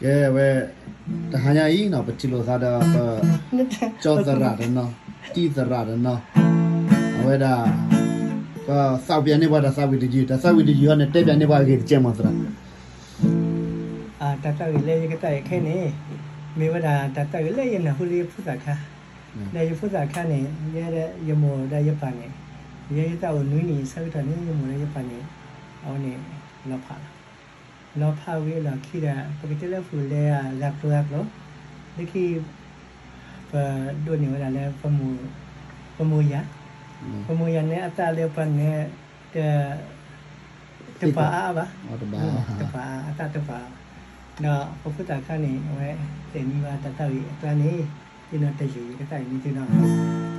ကဲဝဲ, တဟါညါအံၤနီၤ ပထံၣ်လိာ်သးဒီး ပ ကၠီသရၣ်တနီၤ, တံၢ်သရၣ်တနီၤ, အဝဲဒၣ် ကသးပ့ၤန့ၢ်ပှၤတၢ်သးဝံၣ်တယုၢ်, တၢ်သးဝံၣ်တယုၢ်အံၤန့ၣ် တဲပၠးန့ၢ်ပှၤအဂ့ၢ်တကဲမးသရၣ်. တၢ်သးဝံၣ်လၢယကသးဝံၣ်ခဲအံၤန့ၣ် မ့ၢ်ဝဲဒၣ်တၢ်သးဝံၣ်လၢယနၢ်ဟူလၢယဖိသၣ်ခါ, ဒီးယဖိသၣ်ခါန့ၣ် ယဲဒၣ်ယမိၢ်ဒီးယပၢ်န့ၣ်, ယဲယသးအိၣ်နွံနံၣ်အဆၢကတီၢ်န့ၣ် ယမိၢ်ဒီးယပၢ်န့ၣ် အဝဲန့ၣ် လီၤဖးလီၤ. လီၤဖးဝံၤအလီၢ်ခံဒီး ပကတဲလၢပှၤလဲၤဂၤကျိၤဂၤကျိၤ, လၢခံ ပဒိးန့ၢ်ဝဲဒၣ်လၢ ပမိၢ်ယၤ, ပမိၢ်ယၤန့ၣ် အသးလၢပှၤနဲ တပာ်အါအါဘၣ်, တပာ်အါ, အသးတပာ်အါဘၣ်. ဒီးပဖိသၣ်ခါန့ၣ် အဝဲသ့ၣ်မံဘၣ်တၢ်သးဝံၣ်အကျါန့ၣ် ယနီၢ်တယုၢ် ယကသးဝံၣ်န့ၢ်သုနီၤ.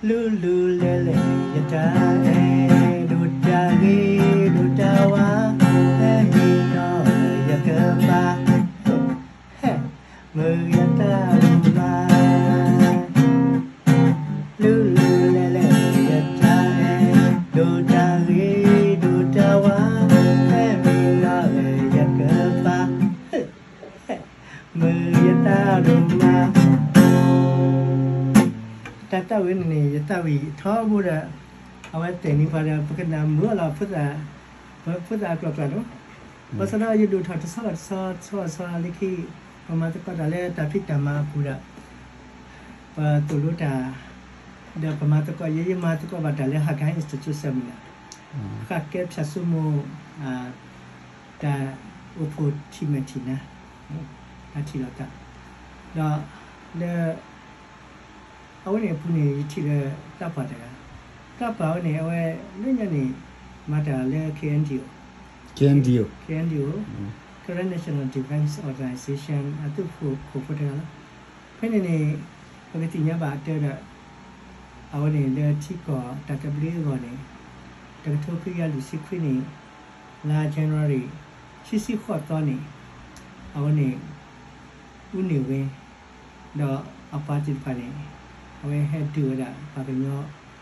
လူလူလဲလဲ ယတၢ်အဲၣ် ဒိၣ်တၢ်ဂ့ၤ ဒိၣ်တၢ်ဝါ, ဟဲဟံးနီၤ ယကပၤ ဟဲ မုာ်ယသးဒိၣ်မး. လူလူလဲလဲ ယတၢ်အဲၣ် ဒိၣ်တၢ်ဂ့ၤ ဒိၣ်တၢ်ဝါ, ဟဲဟံးနီၤ ယကပၤ မုာ်ယသးဒိၣ်မး. တၢ်သးဝံၣ်န့ၣ်န့ၣ် ယသးဝံၣ်ထီဘိဒီး အဝဲသ့ၣ်န့ၣ်ပှၤဒီး ပကနၣ်မုာ်အီၤလီၤ ဖိသၣ်အကျိၤကျါနီၤ. ဘၣ်ဆၣ်ဒီးယဒိၣ်ထီၣ်တဆီဘၣ်တဆီ တဆီဘၣ်တဆီလၢခံ ပမၤသကိးတၢ်လၢတၢ်ဖံးတၢ်မၤအပူၤဒီး ပသိၣ်လိတၢ် ဒီးပမၤသကိး ယဲယမၤသကိးဘၣ်တၢ်လၢ Haggai Institute Seminar ဃၣ်ကဲဖၠၣ်စိမိၤ တၢ်အိၣ်ဖှိၣ်ထံၣ်မဲာ်ထံၣ်နါ တၢ်ထံၣ်လိာ်သး ဒီးလၢ အဝဲန့ၣ်အပူၤန့ၣ် ယထံၣ်လၢသးပှၢ်တဂၤ, သးပှၢ်ဝဲန့ၣ် အဝဲလၢညါန့ၣ် မၤတၢ်လၢ KNDO, KNDO, Karen National Defense Organization အသုးခိၣ်ဖိတဂၤလီၤ. ဖဲန့ၣ်န့ၣ် ပကသ့ၣ်ညါဘၣ်အတၢ်ဒီး အဝဲန့ၣ်လၢထံကီၢ်တၢ်သဘျ့အဂီၢ်န့ၣ် တကထိခွံကယၤလွံၢ်ဆံခွံန့ၣ် လါ January ခံဆံဃိးသီန့ၣ် အဝဲန့ၣ် ဦးနေဝင်း ဒီးအပှၤသ့ၣ်တဖၣ်န့ၣ် အဝဲဟဲဒုးဝဲဒၣ်ပှၤကညီ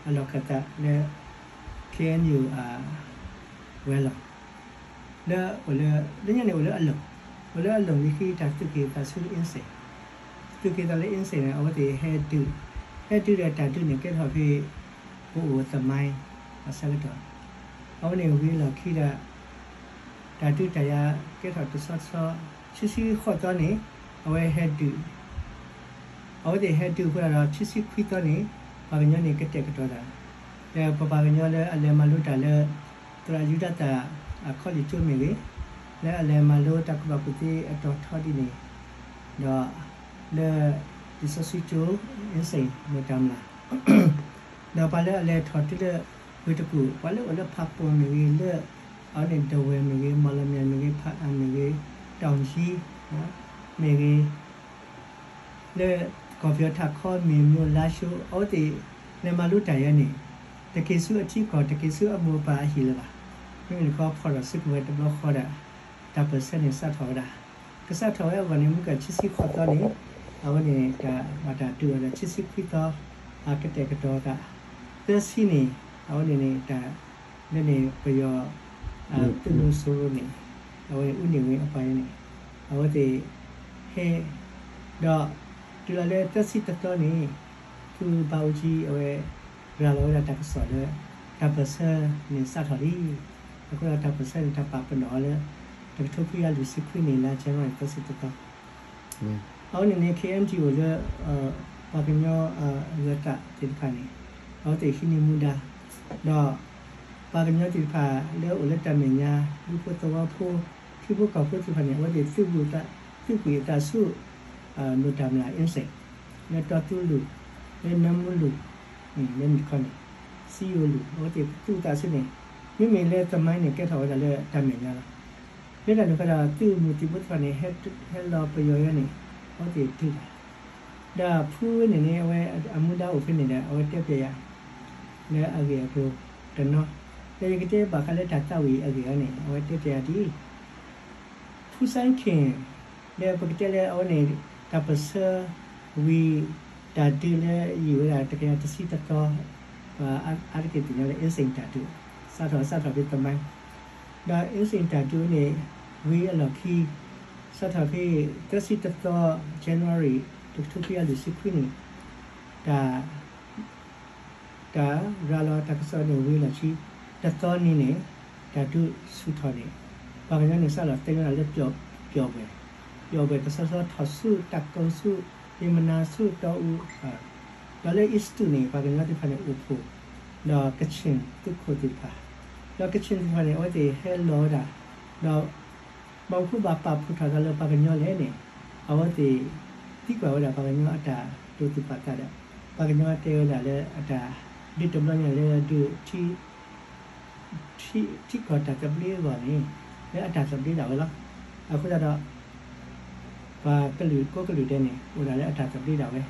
အလီၢ်ခၢၣ်သးလၢ KNU အဝဲၤလီၢ် လၢအိၣ်လၢ လၢညါန့ၣ်အိၣ်လၢအလိၤ, အိၣ်လၢအလိၤလၢခံတၢ်သူၣ်က့ၣ်သးဆူအ့စ့ၣ်, သူၣ်က့ၣ်သးလၢအ့စ့ၣ်န့ၣ် အဝဲသ့ၣ်ဟဲဒုး, ဟဲဒုးဒီးတၢ်ဒုးန့ၣ်ကဲထီၣ်ဖဲ ပအိၣ်သမိုင်း အဆၢကတီၢ်, အဝဲန့ၣ်ဝံၤအလီၢ်ခံဒီး တၢ်ဒုးတၢ်ယၤကဲထီၣ်တဆီတဆီ ခံဆံဃိးသီန့ၣ် အဝဲဟဲဒုး အဝဲသ့ၣ်ဟဲဒုးအဃိဒီး ခံဆံခွံသီန့ၣ် ပှၤကညီန့ၣ်ကတဲာ်ကတီၤတၢ်, ဒီးပပှၤကညီလၢအလဲၤမၤလိတၢ်လၢ သရၣ်ယူဒၤသၣ်အခီၣ်လံၣ်ကၠိမ့ၢ်ဂ့ၤ, လၢအလဲၤမၤလိတၢ်ကူၣ်ဘၣ်ကူၣ်သ့အတီၤထီဒ်န့ၣ်, ဒီးလၢ လံာ်စီဆှံကၠိ အ့စ့ၣ် မ့ၢ်တၢ်မျၢ် ဒီးပှၤလၢအလဲၤထီၣ်တုၤလၢ ဝ့ၢ်တကူၣ် ပှၤလၢအိၣ်လၢဖးပိာ်မ့ၢ်ဂ့ၤ လၢအဝဲန့ၣ် ဒဝဲၢ်မ့ၢ်ဂ့ၤ မီၣ်လမၠဲၣ်မ့ၢ်ဂ့ၤ ဖးအၣ်မ့ၢ်ဂ့ၤ တီၣ်ယံ မ့ၢ်ဂ့ၤ လၢကီၢ်ပယီၤထးခီ မ့ၢ်မိၢ်လါၡိ အဝဲသ့ၣ် လဲၤမၤလိတၢ်ယၤန့ၣ် တက့ၤဆူအထံအကီၢ် တက့ၤဆူအမိၢ်အပၢ်အဟံၣ်လၢၤဘၣ်. မ့မ့ၢ်တခီ ဖီၣ်ထီၣ်စုကဝဲၤတဘျီဃီဒီး တၢ်ပၢၢ်ဆၢန့ၣ်စးထီၣ်ဝဲဒၣ်, ကစးထီၣ်ဝဲအဂီၢ်န့ၣ် မုၢ်ကၢၢ်ခံဆံဃိးသီန့ၣ် အဝဲန့ၣ် တၢ်ဘၣ်တၢ်ဒုးဝဲဒၣ် ခံဆံခွံသီ အကတဲာ်ကတီၤသး သၢဆံန့ၣ် အဝဲန့ၣ်န့ၣ် တၢ် လၢန့ၣ်ပယီၤ သုးမုၢ်စိရိၤန့ၣ် အဝဲန့ၣ် ဦးနေဝင်း အပှၤန့ၣ် အဝဲသ့ၣ်ဟဲ ဒီးတုၤလီၤလၢသၢဆံတသီန့ၣ် ဖုဘးအူကၠံ အဝဲ ရၤလီၤဝဲဒၣ်တၢ်ကစီၣ်လၢ တၢ်ပၢၢ်ဆၢန့ၣ်စးထီၣ်လံ. အဃိဒီးတၢ်ပၢၢ်ဆၢန့ၣ် တၢ်ပာ်ပနီၣ်အီၤလၢ တကထိခွံကယၤလွံၢ်ဆံခွံန့ၣ် လါ January သၢဆံတသီ အဝဲန့ၣ်န့ၣ် KNDO လၢ ပှၤကညီဂၢၤသးသ့ၣ်တဖၣ်န့ၣ် အဝဲသ့ၣ်ဟံးန့ၢ်မူဒါ ဒီးပှၤကညီသ့ၣ်တဖၣ်လၢအိၣ်လၢတၢ်မဲာ်ညါ ဒူဖိသဝီဖိ ထံဖိကီၢ်ဖိသ့ၣ်တဖၣ်န့ၣ် အဝဲသ့ၣ်သုးကွံာ်အသးဆူ မ့ၢ်တၢ်မျၢ် အ့စ့ၣ် လၢတီသူလိၤ လၢနၢမူလိၤ လၢန့ၣ်တခီန့ၣ် စံယိၤလိၤ အဝဲသ့ၣ်သုးသးဆူန့ၣ် မ့မ့ၢ်လၢသမိုင်းန့ၣ် ကဲထီၣ်ဝဲဒၣ်လၢတၢ်မဲာ်ညါလီၤ. လၢတၢ်န့ၣ်ဃီဒီး သုးမုၢ်သံၣ်ဘိသ့ၣ်တဖၣ်န့ၣ် ဟဲလီၤပယီၤယဲန့ၣ် အဝဲသ့ၣ်ဒုးတၢ် ဒီးဖုန့ၣ်န့ၣ် အဝဲအမူဒါအိၣ်ဖဲန့ၣ်ဒီး အဝဲတဲပျဲယၤ လၢအဂ့ၢ်အကျိၤတနီၤ လၢယကတဲဘၣ်ဃးလၢတၢ်သးဝံၣ်အဂ့ၢ်အံၤန့ၣ် အဝဲတဲပျဲယၤဒ်အံၤ, ဖုစဲခ့ၣ် လၢပကတဲလၢအဝဲန့ၣ် တၢ်ပၢၢ်ဆၢဝံၤ တၢ်ဒုးလၢယံာ်ဝဲဒၣ်တကယၤတဆံတသီ အါတက့ၢ်သ့ၣ်ညါလၢ အ့စ့ၣ်တၢ်ဒုး စးထီၣ် စးထီၣ်ဖဲသမိုင်း, ဒီး အင်းစိန် တၢ်ဒုးန့ၣ် ဝံၤအလီၢ်ခံ စးထီၣ်ဖဲ သၢဆံတသီ January တကထိခွံကယၤလွံၢ်ဆံခွံန့ၣ် တၢ် တၢ်ရၤလီၤတၢ်ကစီၣ်န့ၣ် ဝံၤအလီၢ်ခံ တသီနံၤန့ၣ် တၢ်ဒုးဆူၣ်ထီၣ်န့ၣ် ပှၤကညီန့ၣ် စးလီၤသဲညီနုၢ်လၢ ပျီၣ်ဘှဲၣ်, ပျီၣ်ဘှဲၣ်တဆီဆီ ထီၣ်ဆူတၢ်ကိးဆူ ယမနၤဆူတီအူ, ဒီးလၢ East န့ၣ် ပှၤကညီသ့ၣ်တဖၣ်န့ၣ်အိၣ်ဖှိၣ်, ဒီး Kachin သုးခိၣ်သ့ၣ်တဖၣ်, ဒီး Kachin သ့ၣ်တဖၣ်န့ၣ် အဝဲသ့ၣ်ဟဲလီၤဝဲဒၣ်, ဒီး ဘၣ်မနုၤဘၣ်ပာ်ဖှိၣ်ထီၣ်သးလၢပှၤကညီလဲၣ်န့ၣ်, အဝဲသ့ၣ်သံကွၢ်ဝဲဒၣ် ပှၤကညီအတၢ်ဒိးသူၣ်ပာ်သးဒီး ပှၤကညီတဲဝဲဒၣ်လၢအတၢ်ဒုးတဘျီညါလၢဒုး ထံကီၢ်တၢ်သဘျ့အဂီၢ်န့ၣ် လၢအတၢ်သဘျ့ဒၣ်ဝဲလီၤ. အဃိသတးဒီး ပှၤကလုာ်ကိးကလုာ်ဒဲးန့ၣ် အိၣ်ဒၣ်လၢအတၢ်သဘျ့ဒၣ်ဝဲ,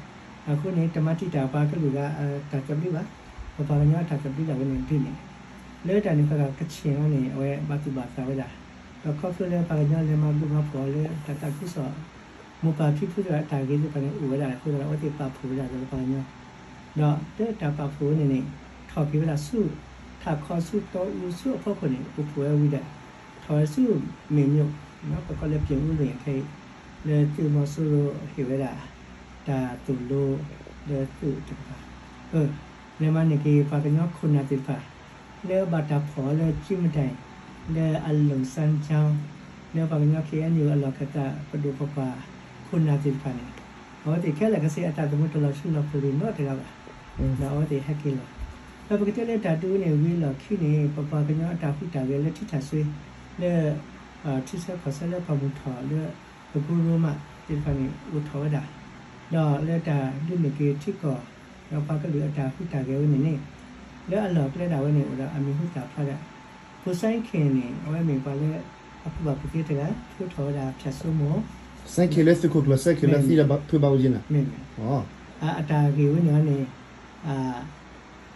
အဃိန့ၣ် တမၤတံာ်တာ်ပှၤကလုာ်ဂၤအတၢ်သဘျ့ဘၣ်, ပပှၤကညီအတၢ်သဘျ့ဒၣ်ဝဲန့ၣ်ဒုးန့ၣ်, လၢတၢ်န့ၣ်အဃိဒီး Kachin အံၤန့ၣ် အဝဲဘၣ်သူၣ်ဘၣ်သးဝဲဒၣ်, ဒီးခီဖျိလၢပှၤကညီလဲၤမၤဘျုးမၤဖှိၣ်အီၤလၢတၢ်သးခုကစီၣ် မိၢ်ပၢ်ဖံဖုသ့ၣ်တဖၣ်အတၢ်ဂ့ၤသ့ၣ်တဖၣ်န့ၣ် အိၣ်ဝဲဒၣ်အဃိသတးဒီး အဝဲသ့ၣ်ပာ်ဖှိၣ်ဝဲဒၣ်ဒီးပှၤကညီ, ဒီးလၢတၢ်ပာ်ဖှိၣ်ဝဲန့ၣ်န့ၣ် ထီၣ်က့ၤဝဲဒၣ်ဆူ ထးခီဆူတီအူဆူအဖီခိၣ်န့ၣ် အိၣ်ဖှိၣ်ဝဲဝံၤဒီး ထီၣ်ဝဲဆူ မေမြို့ ပကိးလၢပြင်ဦးလွင် ခဲအံၤ လၢသုးမီၤစိရိၤဟ့ၣ်ဝဲဒၣ် တၢ်သိၣ်လိ လၢသုးတကပၤ လဲၤမၤန့ၢ်က့ၤပှၤကညီခိၣ်နၢ်သ့ၣ်တဖၣ် လၢဘၣ်တၢ်ဖီၣ်အီၤလၢကၠံမတၢ်အံၤ လၢအလိၣ်စၢ်ကၠီ လၢပှၤကညီ KNU အလီၢ်ခၢၣ်သး ပဒိၣ်ပပှၢ်ခိၣ်နၢ်သ့ၣ်တဖၣ်န့ၣ် အဝဲသ့ၣ်ခဲလၢာ်ခဲဆ့အတၢ်သမူတလီၤဆူလီၤပလိာ်နီတဂၤဘၣ်, ဒီးအဝဲသ့ၣ်ဟဲက့ၤလီၤ. ဒီးပကတဲလၢတၢ်ဒုးန့ၣ် ဝံၤအလီၢ်ခံန့ၣ် ပပှၤကညီအတၢ်ဟူးတၢ်ဂဲၤလၢထံထၣ်စွ့ လၢ ထံဆၢကီၢ်ဆၢလၢပှၢ်မုၢ်ထီၣ်လၢ ပကိရိမးသ့ၣ်တဖၣ်န့ၣ် အိၣ်ထီၣ်ဝဲဒၣ်, ဒီးလၢတၢ်ဒုးန့ၢ်က့ၤထံကီၢ် ဒီးပှၤကလုာ်အတၢ်ဟူးတၢ်ဂဲၤဝဲန့ၣ်န့ၣ် လၢအလီၢ်ကျဲဒၣ်ဝဲန့ၣ် အိၣ်ဒီးအမံၤဟူသၣ်ဖျါဒီး ဖုစဲခ့ၣ်န့ၣ် အဝဲမ့ၢ်ပှၤလၢ အကူၣ်ဘၣ်ကူၣ်သ့တဂၤ ဖျိထီၣ်ဝဲဒၣ်ဖၠၣ်စိမိၤ စဲခ့ၣ်လၢသုးခိၣ်ကျၢၢ် စဲခ့ၣ်လၢသံဒီးဖုဘၣ်အူကၠံန့ၣ်, အတၢ်ဂ့ၢ်ဝဲန့ၣ်န့ၣ်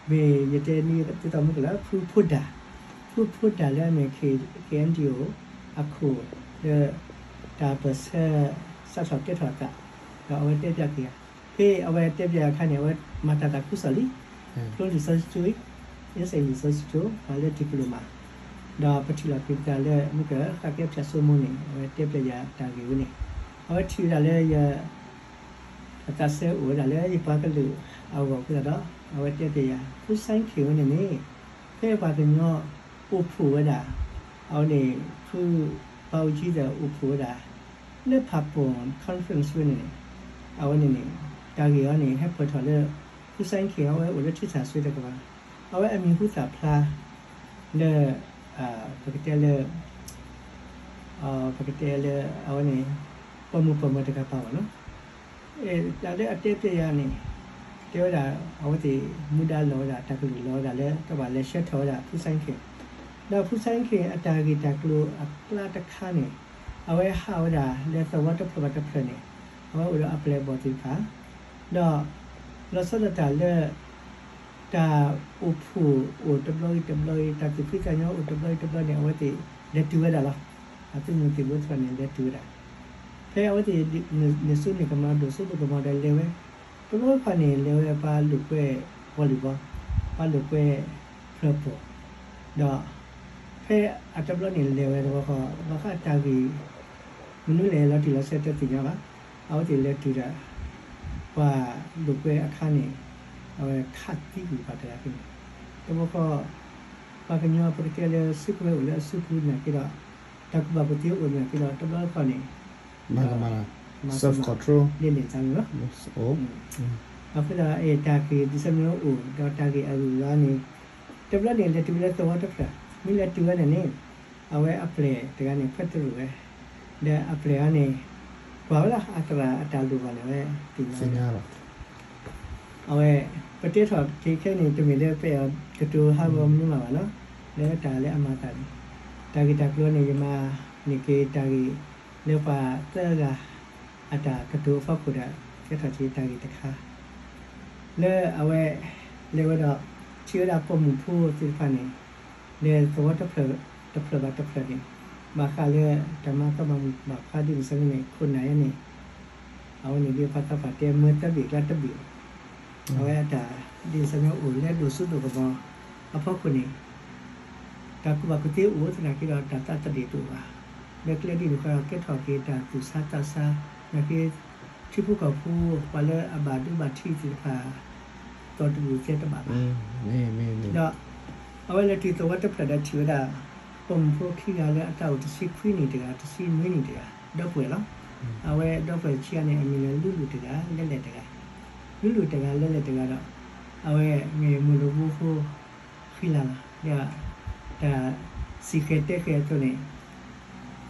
မ့ၢ်ယတဲနံၤသ့ၣ်တဖၣ်မုၢ်ကလၢ ဖုဖိဒၣ်, ဖုဖိဒၣ်လၢအမ့ၢ် KNDO အခိၣ်လၢ တၢ်ပၢၢ်ဆၢ စးထီၣ်ကဲထီၣ်အသး ဒီးအဝဲတဲပၠးက့ၤယၤ, ဖဲအဝဲတဲပၠးအခါန့ၣ် အဝဲမၤတၢ်သးခုကစီၣ်လံ, ဖျိလံာ်စီဆှံကၠိအံၤ, အ့စ့ၣ်လံာ်စီဆှံကၠိ ပှၤလၢ diploma ဒီးပထံၣ်လီၤက့ၤပသးလၢ မုၢ်ကလၢ ဃးကဲဖၠၣ်စိမိၤန့ၣ် အဝဲတဲပၠးယၤတၢ်ဂ့ၢ်ဝဲန့ၣ်, အဝဲထံၣ်ဝဲဒၣ်လၢယ အသးစဲအိၣ်ဝဲဒၣ်လၢယပှၤကလုာ်အဂီၢ်အဃိသတးဒီး အဝဲတဲပၠးယၤ ဖုစဲခ့ၣ်ဝဲန့ၣ်န့ၣ် ဖဲပှၤကညီအိၣ်ဖှိၣ်ဝဲဒၣ်, အဝဲန့ၣ် ဖုဘၣ်အူကၠံဒီးအိၣ်ဖှိၣ်ဝဲဒၣ် လၢဖးပိၢ် conference ဝဲန့ၣ်န့ၣ်, အဝဲန့ၣ်န့ၣ် တၢ်ဂ့ၢ်အံၤန့ၣ် ဟဲပၢၢ်ထီၣ်လၢ ဖုစဲခ့ၣ်အဝဲအိၣ်လၢထံထၣ်စွ့တကပၤ, အဝဲအမံၤဟူသၣ်ဖျါ လၢ ပကတဲလၢ ပကတဲလၢအဝဲန့ၣ် ပိာ်မုၣ်ပိာ်မၢၤတကပၤဘၣ်နီၤ, တၢ်လၢအတဲပၠးယၤန့ၣ် တဲဝဲဒၣ် အဝဲသ့ၣ်မူဒါလီၤဝဲဒၣ် တၢ်ကလုၢ်လီၤဝဲဒၣ်လၢ ကဘၣ်လဲၤဆှၢထီၣ်ဝဲဒၣ်ဖုစဲခ့ၣ်, ဒီးဖုစဲခ့ၣ်အတၢ်ဂ့ၢ်တၢ်ကျိၤအကျါတခါန့ၣ် အဝဲဟးဝဲဒၣ်လၢသဝီတဖျၢၣ်ဘၣ်တဖျၢၣ်န့ၣ် အဝဲအိၣ်ဒီးအပျဲၢ်အဘီၣ်သ့ၣ်တဖၣ် ဒီး လီၤဆီဒၣ်တၢ်လၢ တၢ်အိၣ်ဖှိၣ်အိၣ်တဘျီဂ့ၤတဘျီဂ့ၤ တၢ်သူၣ်ဖှံသးညီအိၣ်တဘျီဂ့ၤတဘျီန့ၣ် အဝဲသ့ၣ်လဲၤတုၤဝဲဒၣ်လီၤ. အသုးမုၢ်သံၣ်ဘိသ့ၣ်တဖၣ်န့ၣ် လဲၤတုၤဝဲဒၣ်. ဖဲအဝဲသ့ၣ်န့ၢ်စိန့ၢ်ကမီၤ ဒိၣ်စိဒိၣ်ကမီၤဒီးလဲၤဝဲ, တဘျီတခီၣ်န့ၣ် လဲၤဝဲပှၤလိာ်ကွဲ volleyball, ပှၤလိာ်ကွဲဖျၢၣ်ပီၢ်, ဒီး ဖဲအတဘျီန့ၣ်လဲၤဝဲတဘျီဃီ ဘၣ်ဃးတၢ်ဂ့ၢ် မနုၤလဲၣ်လီၤတံၢ်လီၤဆဲးတသ့ၣ်ညါဘၣ်. အဝဲသ့ၣ်လဲၤတုၤဒီး ပှၤလိာ်ကွဲအခါန့ၣ် အဝဲခးသံကွံာ်ပှၤတဂၤဖဲန့ၣ်, တဘျီဃီ ပှၤကညီပကတဲလၢစုကဝဲၤအိၣ်လၢအစုပူၤနာ်က့ဒီး တၢ်ကူၣ်ဘၣ်ကူၣ်သ့အိၣ်နာ်က့ဒီး တဘျီဃီန့ၣ် မၤကမၤ self control န့ၣ်န့ၣ်တၢ်န့ၣ်လီၤ. အဃိသတး တၢ်ဂ့ၢ်ဒ်ဆၢမ့ၢ်အိၣ်ဒီးတၢ်ဂ့ၢ်အဂုၤအဂၤန့ၣ် တဘျီန့ၣ် လဲၤတုၤလၢသဝီတဖျၢၣ်, မ့ၢ်လဲၤတုၤဝဲန့ၣ်န့ၣ် အဝဲအပျဲၢ်တဂၤန့ၣ် ဖၢတရူးဝဲ, ဒီးအပျဲၢ်အံၤန့ၣ် ကွၢ်ဝဲဒၣ်အသရၣ်အတၢ်လိၣ်ဘၣ်န့ၣ် အဝဲသ့ၣ်ညါဝဲဒၣ် အဝဲ ပတဲထီၣ်က့ၤခဲအံၤန့ၣ် တမ့ၢ်လၢပအဲၣ်အီၤကတိၤဟးဂီၤမနုၤမးဘၣ်နီၤ, လၢတၢ်လၢအမၤသးန့ၣ် တၢ်ဂ့ၢ်တၢ်ကျိၤန့ၣ် ယမၤန့ၢ်က့ၤတၢ်ဂ့ၢ် လၢပှၤသၢဂၤအတၢ်ကတိၤအဖီခိၣ်ဒီး ကဲထီၣ်က့ၤတၢ်ဂ့ၢ်တခါ လၢအဝဲ လဲၤဝဲဒီး ထံၣ်ဝဲဒၣ်ပိာ်မုၣ်ဖိသ့ၣ်တဖၣ်န့ၣ် လဲၤသဝီတဖျၢၣ်ဘၣ်တဖျၢၣ်န့ၣ် ဘၣ်ဃးလၢတၢ်မၤကီမၤမူးဘၣ်ဖးဒ်န့ၣ်ဆၢန့ၣ် ခိၣ်နၢ်ယဲန့ၣ် အဝဲန့ၣ်ဒ်ပှၤသးပှၢ်တဲမၢသၢဘ့ၣ်ကျါတဘ့ၣ်, အဝဲအတၢ်ဒ်န့ၣ်ဆၢန့ၣ်အိၣ်လၢဒိၣ်စိဒိၣ်ကမီၤအဖီခိၣ်န့ၣ် တၢ်ကူၣ်ဘၣ်ကူၣ်သ့အိၣ်သနာ်က့ဒီး တၢ်သးတဒ့ၣ်တအိၣ်ဘၣ်. လၢကျဲဒ်န့ၣ်ဃီဒီး ကဲထီၣ်က့ၤတၢ်သူၣ်ဆါသးဆါ, သနာ်က့ ထံဖိကီၢ်ဖိ ပှၤလၢအဘၣ်ဒူဘၣ်ထံးသ့ၣ်တဖၣ် သီၣ်တဘူၣ်သဲတဘၣ်ဘၣ်. ဒီး အဝဲလၢတုၤသဝီတဖျၢၣ်ဒီးထံၣ်ဝဲဒၣ် ပိာ်မုၣ်ဖိခံဂၤလၢအတၢ်အိၣ်တဆံခွံနံၣ်တဂၤ တဆံနွံနံၣ်တဂၤ ဒီပုၢ်ဝဲၢ်လီၤ. အဝဲဒီပုၢ်ဝဲၢ်ခံဂၤန့ၣ် အမံၤလၢ လူလူတဂၤ လဲလဲၣ်တဂၤ, လူလူတဂၤ လဲလဲၣ်တဂၤဒီး အဝဲမ့ၢ်မုၢ်တဘိဖိ ဃံလၤလီၤ. ဒီးတၢ်စံၣ်ဃဲၤတဲဃဲၤအသိးန့ၣ်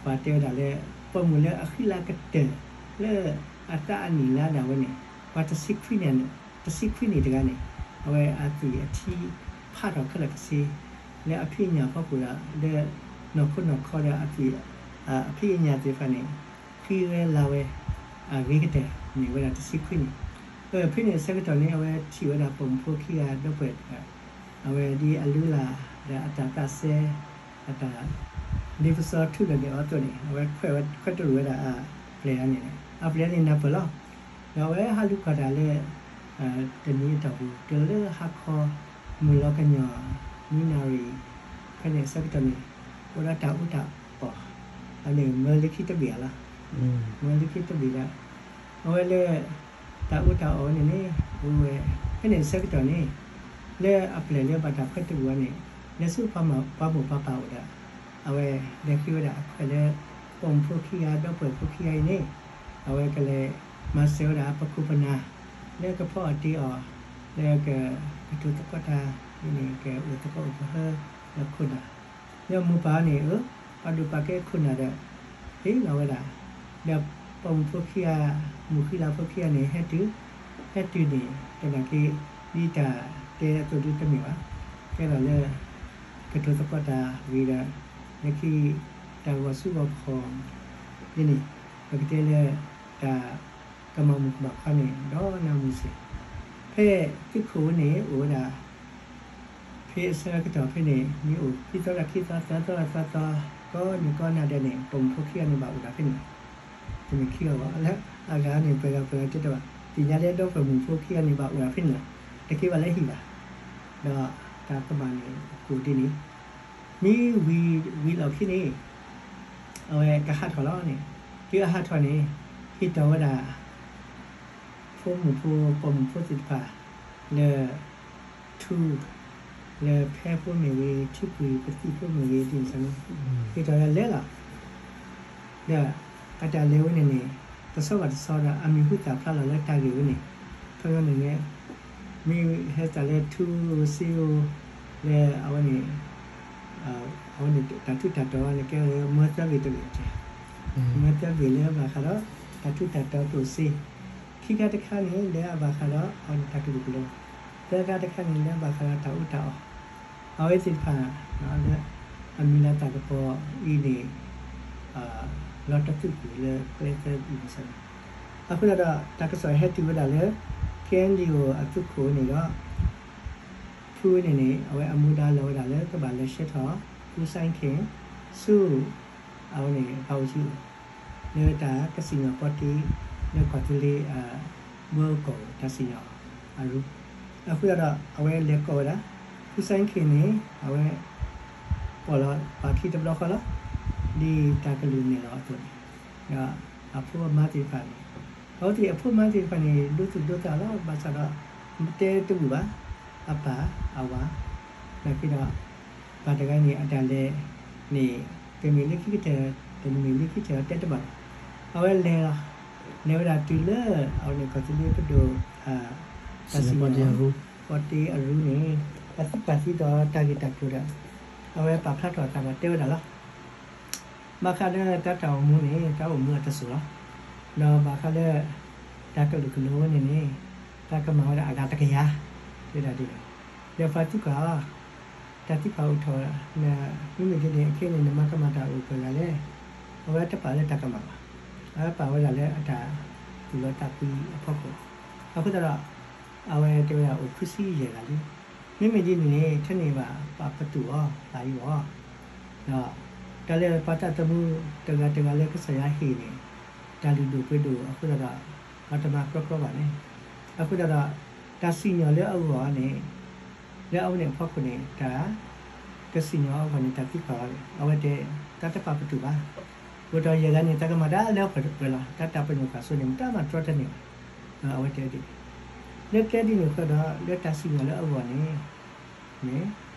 ပှၤတဲဝဲဒၣ်လၢ ပိာ်မုၣ်လၢအဃံလၤကတၢၢ် လၢအသးအနံၣ်လါဒၣ်ဝဲန့ၣ် ပှၤတဆံခွံန့ၣ် တဆံခွံနံၣ်တဂၤန့ၣ် အဝဲအသွံၣ်အထံဖးထီၣ်ခဲလၢာ်ခဲဆ့ လၢအဖံးအညၣ်အဖီခိၣ်ဒီး လၢနီၢ်ခိနီၢ်ခီဒီးအသွံၣ် အဖံးအညၣ်သ့ၣ်တဖၣ်န့ၣ် ဃံဝဲလၤဝဲ အဂ့ၤကတၢၢ်န့ၣ်ဝဲဒၣ်တဆံခွံနံၣ်. ဖဲန့ၣ်အဆၢကတီၢ်န့ၣ် အဝဲထံၣ်ဝဲဒၣ်ပိာ်မုၣ်ဖိခံဂၤဒီပုၢ်ဝဲၢ်တဂၤ အဝဲဒ်အလုၢ်အလၢ် ဒီးအတၢ်သးစဲ အတၢ် ဒ်ပစီၤထူလၢာ်ဒဲးအီၤအသိးန့ၣ် အဝဲခွဲးတရူးဝဲဒၣ်အပျဲၢ်န့ၣ် အပျဲၢ်န့ၣ်နၢ်ပၢၢ်လီၤ. ဒီးအဝဲဟးလူၤကွၢ်တၢ်လၢ တနံၤအတီၢ်ပူၤ တုၤလၢဟါခီ မုၢ်လီၤကညီၤ နွံနၣ်ရံၣ် ဖဲန့ၣ်အဆၢကတီၢ်န့ၣ် အိၣ်ဒီးတၢ်အူတၢ်အီၣ် အန့ၣ်မၢလၢခံတဘ့ၣ်ဧါလီၤ. မၢလၢခံတဘ့ၣ်ဒီး အဝဲလၢ တၢ်အူတၢ်အီၣ်ဝဲန့ၣ်န့ၣ် အိၣ်ဝဲ ဖဲန့ၣ်အဆၢကတီၢ်န့ၣ် လၢအပျဲၢ်လၢဘၣ်တၢ်ခွဲးတရူးအီၤန့ၣ် လဲၤဆူပှၤမိၢ်ပှၤပၢ်အိၣ်ဒီး အဝဲလဲၤဃ့ဝဲဒၣ်အခွဲးလၢ ပိာ်မုၣ်ဖိခံဂၤ ဒီပုၢ်ဝဲၢ်ဖိခံဂၤအံၤန့ၣ် အဝဲကလဲၤမၤစၢၤဝဲဒၣ်ပခိၣ်ပနၢ် လၢကဖီအီၣ်တ့ၢ်အီၤ လၢက ကတိၤသကိးတၢ် ဒ်န့ၣ် ကအိၣ်သကိးအိၣ်ကဟၢ ဒီးခိၣ်နၢ် ဒီးမိၢ်ပၢ်န့ၣ် အၢ ပာ်ဒိၣ်ပာ်ကဲခိၣ်နၢ်ဒီး ဟ့ၣ်လီၤဝဲဒၣ် ဒီးပိာ်မုၣ်ဖိခံဂၤ မုၣ်ဃံလၤဖိခံဂၤန့ၣ် ဟဲတုၤ ဟဲတုၤန့ၣ် သနာ်က့ ဒ်တၢ်တဲအသိးဒ်တမ့ၢ်ဘၣ် ကဲထီၣ်လၢ ကတိၤသကိးတၢ်ဝံၤဒီး လၢခံ တၢ်ဂီၤဆူဂီၤခီ ဒ်န့ၣ် ပကတဲလၢ တၢ်ကမၤမုၣ်ကမၤခွါန့ၣ် ဒီးနၢမူစ့ၢ် ဖဲသုးခိၣ်ဝဲန့ၣ် အိၣ်ဝဲဒၣ် ဖဲအဆၢကတီၢ်ဖဲန့ၣ် မ့ၢ်အိၣ်ခံသီဒီးခံသီ သၢသီဒီးသၢသီ ကိးနံၤကိးနၤဒဲးန့ၣ် ပိာ်မုၣ်ဖိခံဂၤန့ၣ် ဘၣ်အိၣ်ဒၣ်ဖဲန့ၣ်လီၤ. တမ့ၢ်ခံဂၤဘၣ် လၢအဂၤန့ၣ် ပှဲၤဂၤပှဲၤဂၤတဲတဘၣ် သ့ၣ်ညါလၢဒီပုၢ်ဝဲၢ်မုၣ်ဖိခံဂၤန့ၣ် ဘၣ်အိၣ်ဒၣ်ဖဲန့ၣ်လီၤ. တက့ၤဘၣ်လၢဟံၣ်ဘၣ်. ဒီးတၢ်ကမၣ်န့ၣ် အကိၣ်ဒ်န့ၣ် မ့ၢ်ဝံၤလီၢ်ခံန့ၣ် အဝဲကဟးထီၣ်လီၤန့ၣ် တုၤအဟးထီၣ်န့ၣ် ဟ့ၣ်တီၢ်ဝဲဒၣ် ဖိမုၣ်ဖိ ပိာ်မုၣ်ဖိသ့ၣ်တဖၣ် လၢ ထူ လၢဖဲဖိမ့ၢ်ဂ့ၤ ထံပှ့ၤပသံၣ်ဖိမ့ၢ်ဂ့ၤ ဒ်န့ၣ် ဟ့ၣ်တီၢ်ဝဲဒၣ်လဲၤလီၤ. ဒီးအတၢ်လဲၤဝဲန့ၣ်န့ၣ် တဆီဘၣ်တဆီဒီး အမံၤဟူသၣ်ဖျါလီၤလၢတၢ်ဂ့ၢ်ဝဲန့ၣ် ဖဲန့ၣ်န့ၣ် မ့ၢ်ဟဲသတးလၢထူဧိၤစ့ဧိၤ လၢအဝဲန့ၣ် အဝဲန့ၣ် တၢ်ထူးတၢ်တီၤန့ၣ် ကဲဝဲလၢမၢသၢဘ့ၣ်တဘ့ၣ် မၢသၢဘ့ၣ်လၢဘၣ်ဃးဒီး တၢ်ထူးတၢ်တီၤကျိၣ်စ့ ခံခါတခါန့ၣ် လၢအဘၣ်ဃးဒီး အဝဲန့ၣ်တၢ်ကလုာ်ကလိၤ, သၢခါတခါန့ၣ် လၢအဘၣ်ဃးဒီးတၢ်အူတၢ်အီၣ်, အဝဲသ့ၣ်တဖၣ် လၢအမံၤလၤသၣ်ကပီၤအံၤန့ၣ် လီၤတၢ်သူၣ်ကွံာ်လၢကျဲသၢအံၤန့ၣ်စ့ၢ်ကီး, အဃိသတးဒီး တၢ်ကစီၣ်ဟဲတုၤဝဲဒၣ်လၢ ကဲလံအိၣ်အသုးခိၣ်န့ၣ်ဒီး ထူဝဲန့ၣ်န့ၣ် အဝဲအမူဒါလီၤဝဲဒၣ်လၢကဘၣ်လဲၤဆှၢထီၣ် ဖူစဲခ့ၣ် ဆူ အဝဲန့ၣ် ဘၣ်အူကၠံအအိၣ် လၢတၢ်ကစံၣ်ညီၣ်ပီတ့ လၢကီၢ်သူလ့ၤ ဘၢကီၢ်တၢ်စံၣ်ညီၣ်အရူ, အဃိသတးဒီး အဝဲလဲၤကိးဝဲဒၣ် ဖူစဲခ့ၣ်န့ၣ် အဝဲ ပိာ်လီၤပၢ်ခံတဘျီဃီလီၤ, ဒ်တၢ်ကလုၢ်နဲၣ်လီၤအသိးန့ၣ်, ဒီးအဖိအမါသ့ၣ်တဖၣ်န့ၣ်, အဝဲသ့ၣ်အဖိအမါသ့ၣ်တဖၣ်န့ၣ် ဒိသူၣ်ဒိသးလီၤ, ဘၣ်ဆၣ်ဒီး တဲတဘူၣ်ဘၣ်, အပၢ်အဝၤ, နာ်က့ဒီး ပၢ်တဂၤန့ၣ် အတၢ်လဲၤန့ၣ် တမ့ၢ်လၢခံကတၢၢ် တမ့ၢ်လၢခံကတၢၢ်တဲတဘၣ်ဘၣ်, အဝဲလဲၤလီၤ, လဲၤဝဲဒၣ်တုၤလၢ အဝဲန့ၣ် ကီၢ်သူလ့ၤပဒိၣ် တၢ်စံၣ်ညီၣ် ပီတ့အရူန့ၣ် အသံကွၢ်သံဒီးတၢ်ဂ့ၢ်တၢ်ကျိၤဒီး အဝဲပာ်ဖျါထီၣ်အသးဒီးတဲဝဲဒၣ်လီၤ. ဘၣ်ဃးလၢတၢ်တၢ်အိၣ်မူန့ၣ် တၢ်အိၣ်မူအတစိၤလီၤ. ဒီးဘၣ်ဃးလၢ တၢ်ကလုာ်ကလိၤဝဲန့ၣ်န့ၣ် တၢ်ကမၣ်ဝဲဒၣ်အဂၤတကယၤ တဲဒၣ်ဒ်န့ၣ်, ဒီးပှၤသံကွၢ်အီၤ, တၢ်သံကွၢ်အိၣ်ထီၣ် မ့မ့ၢ်ဒ်န့ၣ် အခဲအံၤန့ၣ် နမၤကမၣ်တၢ်အိၣ်ပှဲၤဂၤလဲၣ်, အဝဲတပာ်လၢတၢ်ကမၣ်ဘၣ်, အဝဲပာ်ဝဲဒၣ်လၢအတၢ်သူၣ်လီသးကွံအဖီခိၣ်, အဃိသတးဒီး အဝဲတဲဝဲဒၣ်အိၣ်ခွံဆံယဲၢ်ဂၤလံ. မ့မ့ၢ်ဒ်န့ၣ်န့ၣ် ထဲန့ၣ်ဘၣ်ပာ်ပတုာ်အီၤ ပာ်ယူၢ်အီၤ, ဒီး တၢ်လၢပှၤသးသမူတဂၤတဂၤလၢကစၢ်ယွၤဟ့ၣ်န့ၣ် တၢ်လုၢ်ဒိၣ်ပှ့ၤဒိၣ်အဃိသတးဒီး ပှၤတမၤကြီကြီဘၣ်န့ၣ်, အဃိသတးဒီး တၢ်စံၣ်ညီၣ်လၢအဂီၢ်န့ၣ် လၢအဝဲန့ၣ်အဖီခိၣ်န့ၣ် တၢ် ကစံၣ်ညီၣ်အဂီၢ်န့ၣ် တၢ်သံကွၢ်အီၤန့ၣ် အဝဲတဲ တၢ်တပာ်ပတုာ်ဘၣ်. အိၣ်ဒီးယဲၢ်ဂၤန့ၣ် တၢ်ကမၤတၢ်လၢပှဲၤလီၤ. တၢ်တၢ်ပညိၣ်ကွၢ်စိန့ၣ် မတၤမၤတြီတန့ၢ်ဘၣ်. အဝဲတဲဒ်န့ၣ် လၢကျဲဒ်န့ၣ်အဃိဒီး လၢတၢ်စံၣ်ညီၣ်လၢအဂီၢ်န့ၣ် မ့ၢ်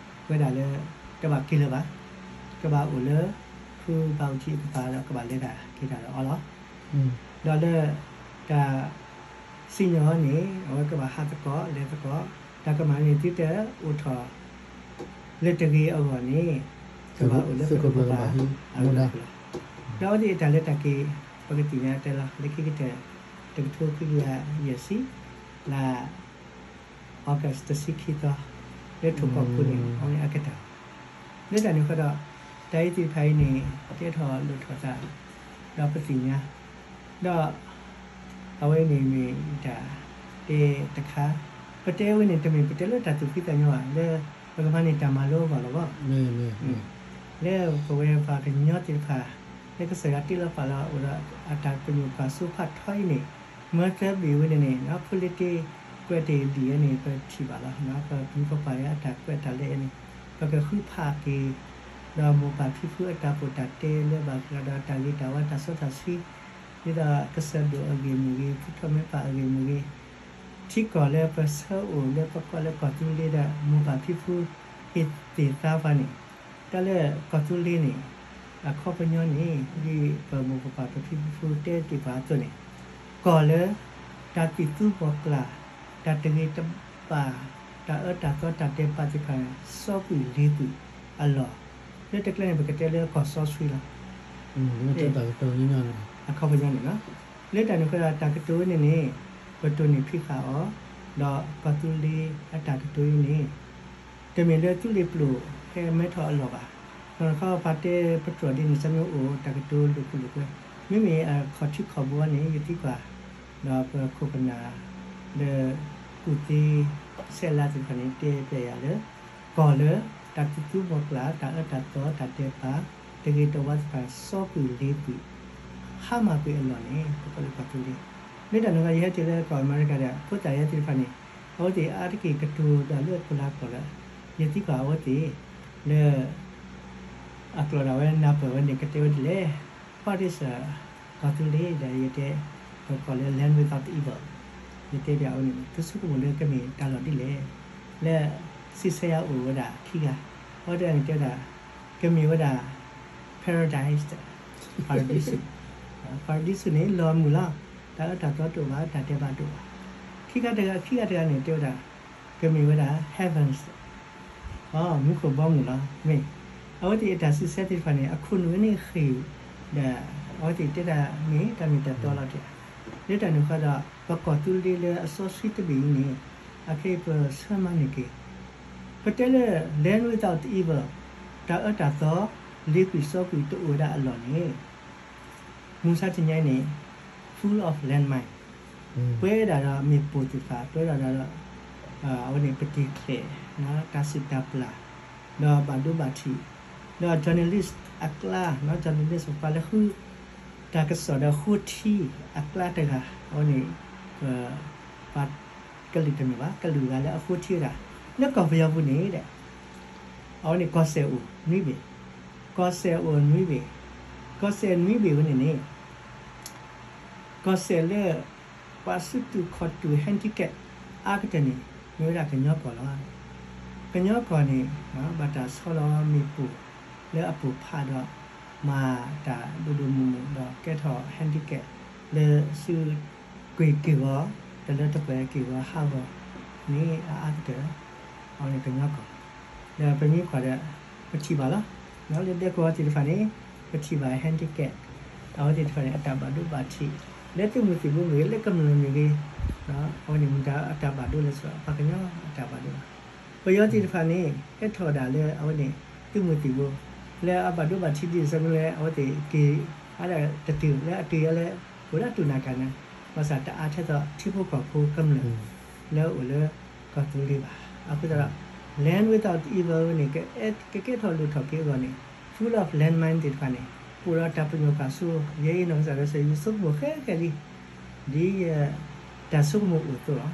ဝဲဒၣ်လၢ တဘၣ်က့ၤလၢၤဘၣ်, ကဘၣ်အိၣ်လၢ ဖုဘၣ်အူထံအကပၤဒီး ကဘၣ်လဲၤတၢ်က့ၤတၢ်ဒီးအီၤလီၤ. ဒီးလၢ တၢ် စံၣ်ညီၣ်န့ၣ် အဝဲကဘၣ်ဟးသကိးလဲၤသကိး, တၢ်ကမၣ်န့ၣ် သုတအိၣ်ထီၣ် လၢတဂ့ၤအဂီၢ်န့ၣ် ကဘၣ်အိၣ်လၢပကပၤ အဝဲလီၤ. ဒီးအဝဲသ့ၣ်အတၢ်လဲၤတၢ်က့ၤ ပကသ့ၣ်ညါတဲလီၤ လၢခံကတၢၢ် တကထိခွံကယၤယဲၢ်ဆံ လါ August တဆံခံသီ လၢထိၣ်ကီၢ်ခိၣ်န့ၣ် အဝဲန့ၣ်အကတၢၢ် လၢတၢ်န့ၣ်အဃိဒီး တၢ်အံၤသ့ၣ်တဖၣ်အံၤန့ၣ် ကဲထီၣ်လိၣ်ထီၣ်သး ဒီးပသ့ၣ်ညါ ဒီး အဝဲန့ၣ်မ့ၢ်တၢ်တဲတခါ, ပတဲဝဲန့ၣ် တမ့ၢ်ပတဲလၢတၢ်သူၣ်ဖှံသးညီဘၣ် လၢပကမၤန့ၢ်တၢ်မၤလိအဂီၢ်လီၤဘၣ်. လၢပဝဲပှၤကညီသ့ၣ်တဖၣ် လၢကစၢ်ယွၤတ့လီၤပာ်လီၤအိၣ်ဒီးအတၢ်ပညိၣ်ကွၢ်စိဖးထီအံၤန့ၣ် မၢသၢဘ့ၣ်ဝဲန့ၣ်န့ၣ် ဖိလ့တ့ကွဲးတ့ၢ်ဒ်အံၤန့ၣ် ပထံၣ်ဘၣ်လီၤ. ပမိၢ်ပပၢ်အတၢ်ကွဲးတၢ်လဲၤအံၤန့ၣ် ပကဃုဖးက့ၤ ဒီးမိၢ်ပၢ်ဖံဖုအတၢ်ပီးတၢ်တဲလၢဘၣ်ဃးဒီးတၢ်ဂ့ၤတၢ်ဝါ တၢ်စီတၢ်ဆှံ ဒ်သိးကစၢၢ်ဒိၣ်အဂ့ၢ်မ့ၢ်ဂ့ၤ ဖုထီၣ်မ့ၢ်ပၢ်အဂ့ၢ်မ့ၢ်ဂ့ၤ ထံကီၢ်လၢပဆၢအိၣ်လၢပကွၢ်လၢကီၢ်သူလ့ၤဒီး မိၢ်ပၢ်ဖံဖု ဟ့ၣ်သ့ၣ်သါပှၤန့ၣ် တၢ်လၢကီၢ်သူလ့ၤန့ၣ် အခီပညီန့ၣ် ဒ်ပမိၢ်ပပၢ်ပဖံပဖုတဲတ့ၢ်ပှၤအသိးန့ၣ် ကီၢ်လၢ တၢ်သံၣ်သူဘီကျၢ် တၢ်တဂ့ၤတဘၣ် တၢ်အၢတၢ်သီတၢ်ဒဲးဘးသ့ၣ်တဖၣ်န့ၣ် စီကွံာ်လ့ၤကွံာ်အလီၢ် လၢတၢ်ကျဲန့ၣ် ပကတဲလၢကီၢ်စီဆှံလီၤ. အခီပညီန့ၣ်လီၤ. လၢတၢ်န့ၣ်အဃိဒီး တၢ်ကတိၤဝဲန့ၣ်န့ၣ် ပတိၢ်န့ၢ်ဖံးဃာ်အီၤ ဒီးကီၢ်သူလ့ၤအတၢ်ကတိၤအံၤန့ၣ် တမ့ၢ်လၢသူလ့ၤပျိာ် ဟဲမဲထီၣ်အလီၢ်ဘၣ်. နီၢ်နီၢ်ခီပတဲပတြီၢ်ဒ်န့ၣ် ဆၢမ့ၢ်အိၣ်တၢ်ကတိၤလိာ်ခိၣ်လိာ်ကွဲ မ့မ့ၢ်အခီၣ်ထံးခီၣ်ဘိန့ၣ် ယသံကွၢ် ဒီးပခိၣ်ပနၢ် လၢ ကူၣ်သ့ ဆဲးလါသ့ၣ်တဖၣ်န့ၣ် တဲပျဲယၤလၢ ကီၢ်လၢ တၢ်သံၣ်သူဘီကျၢ် တၢ်အၢတၢ်သီ တၢ်ဒဲးဘး တဂ့ၤတဝါသ့ၣ်တဖၣ် စီကွံာ်လ့ၤကွံာ် ဟါမၢ်ကွံာ်အလီၢ်န့ၣ် ပကိးလၢကီၢ်သူလ့ၤ. လၢတၢ်န့ၣ်အဃိ ယဟဲတုၤလၢကီၢ်အမဲရကၤဒီး ဖိသၣ်ယဲသ့ၣ်တဖၣ်န့ၣ် အဝဲသ့ၣ်အါတက့ၢ်ကတိၤတၢ်လၢပလၤကီၢ်လၢ ယသံကွၢ်အဝဲသ့ၣ် လၢ အကျိာ်ဒၣ်ဝဲနၢ်ပၢၢ်ဝဲန့ၣ် ကတဲဝဲဒ်လဲၣ်, What is ကီၢ်သူလ့ၤ ဒီးယတဲ ပကိးလၢ land without evil ယတဲဒ်အဝဲန့ၣ် သုဆိကမိၣ်လၢကမ့ၢ်တၢ်လီၢ်ဒ်လဲၣ်. လၢ စံးဆၢယၤအိၣ်ဝဲဒၣ်ခံဂၤ, အဝဲတဂၤန့ၣ်တဲဝဲဒၣ် ကမ့ၢ်ဝဲဒၣ် paradise ပၤရဒံစူး, ပၤရဒံစူးန့ၣ် လီၤမုၢ်လီၤ, တၢ်အၢတၢ်သီတအိၣ်ဘၣ်, တၢ်ဒဲးဘးတအိၣ်ဘၣ်. ခံဂၤတဂၤ, ခံဂၤတဂၤန့ၣ် တဲဝဲဒၣ် ကမ့ၢ်ဝဲဒၣ် heavens မူခိၣ်ဘီမုၢ်လီၤ. မ့ၢ် အဝဲသ့ၣ်အတၢ်စံးဆၢသ့ၣ်တဖၣ်န့ၣ် အခိၣ်နူာ်န့ၣ်ဃ့ၢ်ဒီး အဝဲသ့ၣ်တဲဒၣ်မ့ၢ်တၢ်မ့ၢ်တၢ်တီလီၤတံၢ်. လၢတၢ်န့ၣ်အဃိဒီး ပကီၢ်သူလ့ၤလၢအစီဆှံတဘ့ၣ်အံၤန့ၣ် အခဲအံၤပဆၢမၤန့ၢ်က့ၤ ပတဲလၢ land without evil တၢ်အၢတၢ်သီ လ့ၤကွံာ်စီကွံာ်တအိၣ်ဝဲဒၣ်အလီၢ်န့ၣ် မုၢ်ဆါတနံၤအံၤန့ၣ် full of landmine ပှဲၤဒၣ်ဒီးမ့ၣ်ပိၢ်သ့ၣ်တဖၣ် ပှဲၤဒၣ်ဒီး အဝဲန့ၣ်ပတံၤချဲး တၢ်စုၣ်တၢ်ပျၢ် ဒီးဘၣ်ဒိဘၣ်ထံး ဒီး journalist အကျါ journalist ပှၤလၢဃု တၢ်ကစီၣ်ဒီးဃိထံအကျါတဂၤ အဝဲန့ၣ် ပ ကလုာ်တမ့ၢ်ဘၣ် ကလုာ်ဂၤလၢအဃိထံဝဲဒၣ် လၢကီၢ်ပယီၤပူၤန့ၣ်ဒီး အဝဲန့ၣ်ကီၢ်စဲၣ်အိၣ်နွံဘ့ၣ်, ကီၢ်စဲၣ်အိၣ်နွံဘ့ၣ်, ကီၢ်စဲၣ်နွံဘ့ၣ်ဝဲန့ၣ်န့ၣ် ကီၢ်စဲၣ်လၢ ပှၤဆူၣ်တူာ်ခီၣ်တူာ် handicap အါကတၢၢ်န့ၣ် မ့ၢ်ဝဲဒၣ်ကညီကီၢ်လီၤ. ကညီကီၢ်န့ၣ် ဘၣ်တၢ်ဆီလီၤမ့ၣ်ပိၢ်လၢအပိၢ်ဖးဒီး မၤတၢ်ဒိၣ်ဒိၣ်မုၢ်မုၢ်ဒီးကဲထီၣ် handicap လၢဆူ ကွံာ်က့ၢ်ဂီၤ တလၢတပှဲၤက့ၢ်ဂီၤဟးဂီၤန့ၣ် အအါကတၢၢ် အဝဲန့ၣ်ကညီကီၢ်, ဒီးပမ့ၢ်ကွၢ်ဒီး ပထံၣ်ဘၣ်လီၤ. လၢဒဲကဝီၤသ့ၣ်တဖၣ်န့ၣ် ပထံၣ်ဘၣ် handicap အဝဲသ့ၣ်တဖၣ်န့ၣ် အတၢ်ဘၣ်ဒိဘၣ်ထံး လၢသုးမုၢ်သံၣ်ဘိမ့ၢ်ဂ့ၤ လၢကမျၢၢ်မ့ၢ်ဂ့ၤ အဝဲန့ၣ်မ့ၢ်တၢ်အတၢ်ဘၣ်ဒိလၢစ့ၢ်ကီး ပှၤကညီအတၢ်ဘၣ်ဒိလီၤ. ပယီၤသ့ၣ်တဖၣ်န့ၣ် ဟဲထီၣ်ဝဲဒၣ်လၢအဝဲန့ၣ် သုးမုၢ်သံၣ်ဘိ လၢအဘၣ်ဒိဘၣ်ထံးဒ်န့ၣ် စ့ၢ်ကီးလၢအဝဲသ့ၣ်က့ၤ အါဒၣ်တတုၤလၢအတုၤယၤလၢ အိၣ်ဒၣ်တူၢ်နၤကၤနၤ ဘၣ်ဆၣ်တအါထဲသိးထံဖိကီၢ်ဖိကမျၢၢ် လၢအအိၣ်လၢကီၢ်သူလ့ၤဘၣ်. အဃိသတးဒီး land without evil န့ၣ် ကကဲထီၣ်လိၣ်ထီၣ်က့ၤအဂီၢ်န့ၣ် full of landmine သ့ၣ်တဖၣ်န့ၣ် အိၣ်ဒီးတၢ်ပညိၣ်ကွၢ်စိ ယဲအံၤနီၢ်ကစၢ်ဒၣ်စၢၤ ယဆိကမိၣ်ဃဲဃဲလံ ဒ်ယတၢ်ဆိကမိၣ်အိၣ်အသိးလီၤ.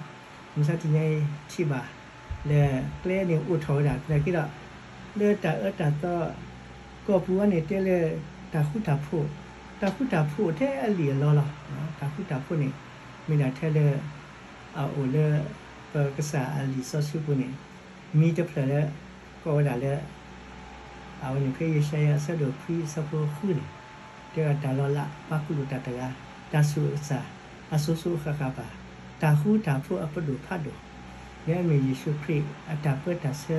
မုၢ်ဆါတနံၤအံၤထံၣ်ဘၣ် လၢကျဲန့ၣ်အိၣ်ထီၣ်ဝဲဒၣ် သနာ်က့ဒီး လၢတၢ်အၢတၢ်သီကီၢ်ပူၤအံၤန့ၣ် တဲလၢတၢ်ဃူတၢ်ဖိး, တၢ်ဃူတၢ်ဖိးထဲအလံာ်အလီလီၤ. တၢ်ဃူတၢ်ဖိးန့ၣ် မ့ၢ်ဒၣ်ထဲလၢ အအိၣ်လၢ ပကစၢ်အလံာ်စီဆှံပူၤန့ၣ် မံၤတဖျၢၣ်လၢ ကိးဝဲဒၣ်လၢ အဝဲန့ၣ်ဖဲယၡါယၤအဆၢဒိၣ်ခွံအဆၢဖိဃုန့ၣ် တဲဝဲဒၣ်တၢ်လီၤလး ပှၤကူၣ်လိာ်တၢ်တဂၤ, တၢ်ဆူးတၢ်ဆါ အစိၤစိၤဃၣ်ဃၣ်ဘၣ်, တၢ်ဃူတၢ်ဖိးအပဒိၣ်ဖးဒိၣ်, လၢအမ့ၢ်ယ့ၣ်ၡူးခရံာ်အတၢ်ပၢတၢ်ဆှၢ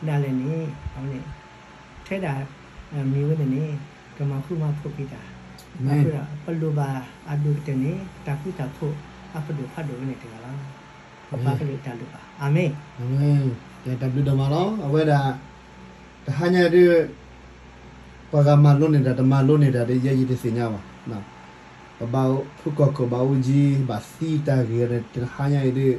ဒၣ်လဲာ်န့ၣ် အဝဲန့ၣ် ထဲဒၣ်မံၤဝဲန့ၣ်န့ၣ် ကမၤဃူမၤဖိးက့ၤတၢ်, အဃိဒီး ပလိၣ်ဘၣ်အဒိၣ်ကတၢၢ်န့ၣ် တၢ်ဃူတၢ်ဖိးအပဒိၣ်ဖးဒိၣ်ဝဲန့ၣ်တဂၤလီၤ. ပပှၤကလုာ်တၢ်လိၣ်ဘၣ်. အၤမ့ၣ်. တၢ်ဘျုးဒိၣ်မးလီၤ. အဝဲဒၣ် တဟါညါအံၤဒ် ပှၤဂၤမၤလိန့ၢ်တၢ် တမၤလိန့ၢ်တၢ်ဒီး ယဲယတသ့ၣ်ညါဘၣ်. ပဘၣ်ဖုကီၢ်ခိၣ်ဘၣ်အူကၠံ ဘၣ်သံတၢ်ဂ့ၢ်န့ၣ် တဟါညါအံၤဒ်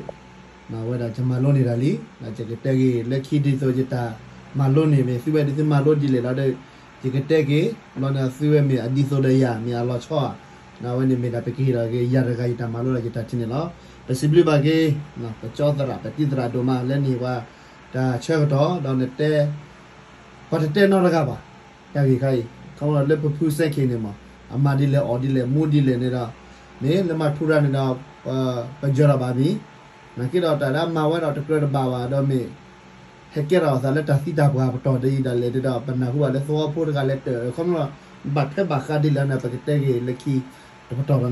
အဝဲဒၣ်ယမၤလိန့ၢ်တၢ်လံ. ယကတဲက့ၤလၢခံဒ်သိး ယတၢ်မၤလိန့ၢ်မ့ၢ်သုဝဲဒ်သုမၤလိဒ်လဲၣ်လီၤဒီး ယကတဲက့ၤ ဘျီန့ၣ်သုဝဲမ့ၢ်အဒ်သိးဒီးယၤ မ့ၢ်အလီၤဆီဧါ. အဝဲန့ၣ်မ့ၢ်ဒၣ်ပကဟ့ၣ်လီၤက့ၤ ယၤတဂၤယတၢ်မၤလိဒီးယတၢ်ထံၣ်န့ၣ်လီၤ. ပစံးဘျုးဘၣ်က့ၤ ပကၠီသရၣ် ပတံၤသရၣ်ဒိၣ်မး လၢန့ၢ်ပှၤတၢ်ဆၢကတီၢ် ဒီးနတဲ ပှၤတတဲနီတဂၤဘၣ် တၢ်ဂ့ၢ်ခါအံၤ ခီဖျိလၢပဖုစဲခ့န့ၣ်မး အမၤဒ်လဲၣ်အီၣ်ဒ်လဲၣ်မူဒ်လဲၣ်န့ၣ်ဒီး မ့ၢ်လၢမၤထူရၤန့ၣ်ဒီး ပယၢၤထီၣ်ဘၣ်မံၤ နာ်က့ဒီးတၢ်လၢအမၤဝဲဒီးတကြၢးတဘၣ်ဘၣ်ဒီးမ့ၢ် ဟဲကဲထီၣ်အသးလၢတၢ်သံတၢ်ပှၢ်ပတီၢ်ဒ်အံၤဒၣ်လဲာ်ဒီး ပနၢ်ဟူဘၣ်လၢသဝီဖိတဂၤလဲၤတၢၢ် ခီဖျိ ဘၣ်ထွဲဘၣ်ဃးဒ်လဲၣ်န့ၣ် ပကတဲဂ့ၤလၢခံတပတီၢ်လီၤန့ၣ်လီ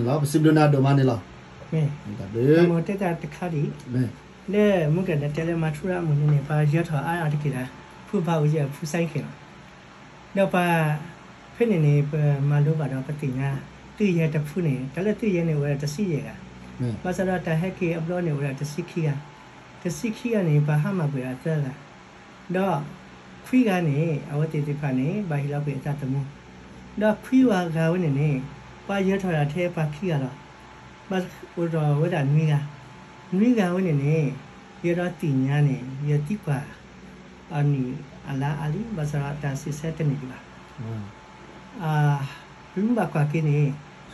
ၤ. ပစံးဘျုးနၤဒိၣ်မးန့ၣ်လီၤ. တၢ်မ့ၢ်တဲတၢ်တခါဒံး လၢမူကနၣ်တဲလၢမၤထူရၤအမုၢ်န့ၣ်န့ၣ် ပှၤယၢၤထီၣ်အါအါတက့ၢ်ဒၣ် ဖုဘၣ်အူယဲၢ်ဖုစဲခ့လီၤ. ဒီးပှၤ ဖဲန့ၣ်န့ၣ် ပမၤလိဘၣ်ဒီးပသ့ၣ်ညါ သုးယဲၢ်တဖုန့ၣ် တၢ်လၢသုးယဲၢ်န့ၣ် အိၣ်ဝဲဒၣ်တဆံယဲၢ်ဂၤ, ဘၣ်ဆၣ်ဒီးတၢ်ဟဲက့ၤအဘျီန့ၣ် အိၣ်ဝဲဒၣ်တဆံခံဂၤ, တဆံခံဂၤန့ၣ် ပှၤဟါမၢ်ကွံာ်ဒၣ်သၢဂၤ, ဒီးခွံဂၤန့ၣ် အဝဲသ့ၣ်သ့ၣ်တဖၣ်န့ၣ် ဘၣ်ဟ့ၣ်လီၤကွံာ်အသးသမူ, ဒီးခွံဂၤဂၤဝဲန့ၣ်န့ၣ် ပှၤယၢၤထီၣ်ဒၣ်ထဲပှၤခံဂၤလီၤ. ဘၣ်အိၣ်ထီၣ်ဝဲဒၣ်နွံဂၤ, နွံဂၤဝဲန့ၣ်န့ၣ် ယဲဒီးသ့ၣ်ညါန့ၣ် ယသံကွၢ် အနံၣ်အလါအါလံ ဘၣ်ဆၣ်ဒီးတၢ်စံးဆၢတန့ၢ်ဒံးဘၣ်. ပမ့ၢ်ဘၣ်ကွၢ်က့ၤန့ၣ်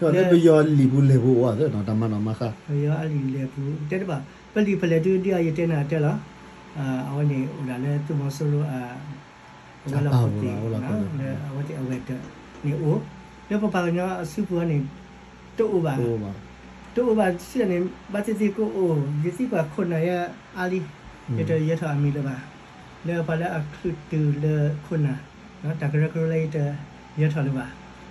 လၢပယီၤလံာ်ပူၤလဲၢ်ပူၤအိၣ်ဧါ တၢ်မၤနီၣ်မၤဃါ ပယီၤအလံာ်လဲၢ်ပူၤ တဲတဘၣ် ပလံာ်ပလဲၢ်ဒုးဒ်အံၤယတဲနၤတဲလီၤ. အဝဲန့ၣ်အိၣ်ဒၣ်လၢသုးမီၤစိရိၤ အဝဲလီၢ်ခိၣ်သ့ၣ် လၢအဝဲသ့ၣ်အဝဲၤဒၢးန့ၣ်အိၣ်, လၢပပှၤကညီအစုပူၤအံၤန့ၣ် တအိၣ်ဘၣ်, တအိၣ်ဘၣ်စံးန့ၣ် ဘၣ်သ့ၣ်သ့ၣ်ကအိၣ် ယသံကွၢ်ခိၣ်နၢ်ယဲအါလံ, ယတယၢၤထီၣ်အမံၤလၢၤဘၣ်, လၢပှၤလၢအချုးတုၤလၢခိၣ်နၢ် တၢ်ကရၢကရိလၢယတယၢၤထီၣ်လၢၤဘၣ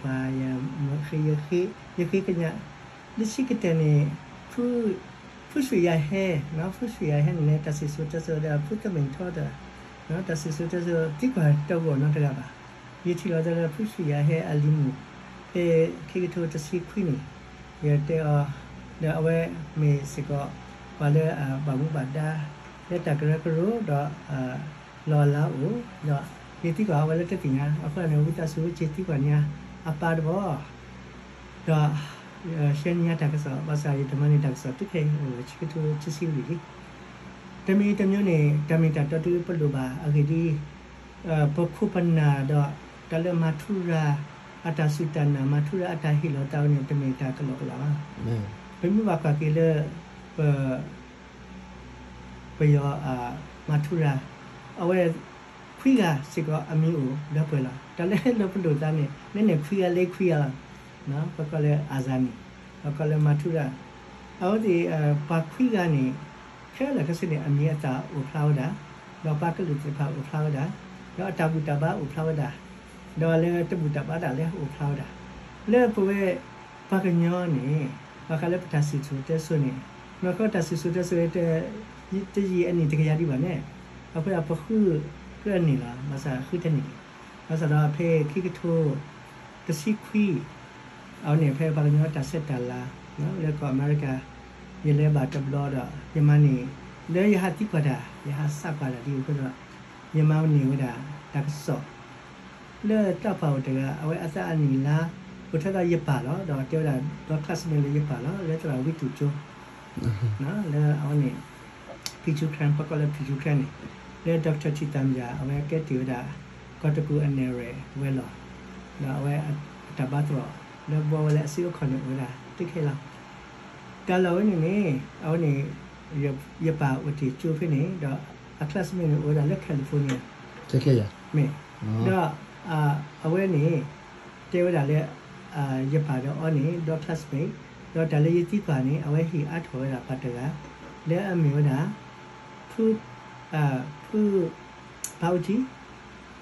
်, ယပျၢ်လီၤပှၤ ယမၤဃ့ ယဃ့ကညး လၢဆံးကတၢၢ်န့ၣ် ဖု ဖုဆူၣ်ယၤဟဲ, ဖုဆူၣ်ယၤဟဲန့ၣ်န့ၣ် တၢ်စံၣ်စိၤတဲစိၤဒီး ဖုသမိၣ်ထီဒီး တၢ်စံၣ်စိၤတဲစိၤ သံကွၢ်တဂီၢ်နီတဂၤဘၣ်. ယထံၣ်လီၤတဲလၢ ဖုဆူၣ်ယၤဟဲအလံၤမုၣ် ဖဲခံကထိတဆံခွံန့ၣ် ယတဲအီၤ ဒီးအဝဲမ့ၢ်စ့ၢ်ကီး ပှၤလၢအဘၣ်မူဘၣ်ဒါ လၢတၢ်ကရၢကရိ ဒီး လီၤလးအိၣ် ဒီးယသံကွၢ်အဝဲလၢတသ့ၣ်ညါ အဃိန့ၣ် ဝံသးစူၤဝဲက့ၤသံကွၢ်န့ၢ်အပၢ်တဘျီ ဒီး ရှဲန့ၢ်ညါတၢ်ကစီၣ် ဘၣ်ဆၣ်ယတမၤန့ၢ်တၢ်ကစီၣ်တုၤခဲအံၤ အိၣ်ဝဲဆံကထိတဆံလွံၢ်လံ. တမံၤတမံၤန့ၣ် တၢ်မ့ၢ်တၢ်တီတုၤပလိၣ်ဘၣ်အဂ့ၢ်ဒ်အံၤ, ပခိၣ်ပနၢ်ဒီး တၢ်လၢမၤထူရၤ အတၢ်စူၢ်တၢ်နာ် မၤထူရၤအတၢ်ဟ့ၣ်လီၤသးဝဲန့ၣ် တမ့ၢ်တၢ်ကလီကလီဘၣ်. ပမ့ၢ်ဘၣ်ကွၢ်က့ၤလၢ ပ ပယီၤ မၤထူရၤ အဝဲ ခွံဂၤစ့ၢ်ကီးအမံၤအိၣ်ဒီးပှဲၤလီၤ. တၢ်လၢလၢပလိၣ်သးန့ၣ် လၢန့ၣ်ခွံဂၤလၢခွံဂၤလီၤ. ပကိးလၢ Azani, ပကိးလၢ မၤထူရၤ အဝဲသ့ၣ် ပှၤခွံဂၤန့ၣ် ခဲလၢာ်ခဲဆ့န့ၣ် အမံၤအသၣ်အိၣ်ဖျါဝဲဒၣ်, ဒီးပှၤကလုာ်သ့ၣ်တဖၣ်အိၣ်ဖျါဝဲဒၣ်, ဒီးအတၢ်ဘူၣ်တၢ်ဘါအိၣ်ဖျါဝဲဒၣ်, ဒီးလၢတဘူၣ်တၢ်ဘါဒၣ်လဲာ်အိၣ်ဖျါဝဲဒၣ်, လၢပဝဲ ပှၤကညီန့ၣ် ဘၣ်ဃးလၢပတၢ်စံၣ်စိၤတဲစိၤန့ၣ် မ့ၢ်ဃီတၢ်စံၣ်စိၤတဲစိၤ တယံာ်အနံၣ်တကယၤဒံးဘၣ်န့ၣ် အဃိဒီးပဃုကြၢးန့ၣ်လီၤ. ဘၣ်ဆၣ်ဃုတန့ၢ်န့ၣ် ဘၣ်ဆၣ်ဒီးဖဲခံကထိ တဆံခွံ အဝဲန့ၣ် ဖဲပှၤကညီတၢ်ဆဲးတၢ်လၤ လၢကီၢ်အမဲရကၤ ယလဲၤဘၣ်တဘျီဒီး ယမါန့ၣ် လၢယဟးသံကွၢ်တၢ် ယဟးစးကွၢ်တၢ်ဒ်အံၤအဃိဒီး ယမါန့ၢ်ဝဲဒၣ်တၢ်ကစီၣ် လၢတၢ်ပာ်အိၣ်တဂၤ အဝဲအသးအနံၣ်လါ အိၣ်ထဲသိးယပၢ်လီၤ ဒီးတဲဝဲဒၣ် ဒီး classmate လၢယပၢ်လီၤ လၢသရၣ်ဝံတူၣ်ကၠိ လၢအဝဲန့ၣ် ဖံးကၠူခရၢၣ် ပကိးလၢဖံးကၠူခရၢၣ်န့ၣ် လၢ Doctor ထံသၣ်မယၤ အဝဲကဲတ့ၢ်ဝဲဒၣ် ကီၢ်တကူၣ်အနဲၣ်ရွဲၣ်ဝဲလီၤ. ဒီးအဝဲအတၢ်ဘါသရိာ် လၢဘှီဝဲလၢအစုအခီၣ်န့ၣ် အိၣ်ဝဲဒၣ်တုၤခဲလီၤ. တၢ်လီၢ်ဝဲန့ၣ်န့ၣ် အဝဲန့ၣ် ယပၢ်အိၣ်တ့ၢ်ကၠိဖဲန့ၣ် ဒီးအ classmate န့ၣ် အိၣ်ဝဲဒၣ်လၢ California မ့ၢ်, ဒီးအဝဲန့ၣ် တဲဝဲဒၣ်လၢ ယပၢ်ဒီးအီၤန့ၣ် ဒီ classmate, ဒီးတၢ်လၢယသံကွၢ်န့ၣ် အဝဲဟ့ၣ်အါထီၣ်ဝဲဒၣ်ပှၤတဂၤ လၢအမ့ၢ်ဝဲဒၣ် ဖု ဖု ဖါအူ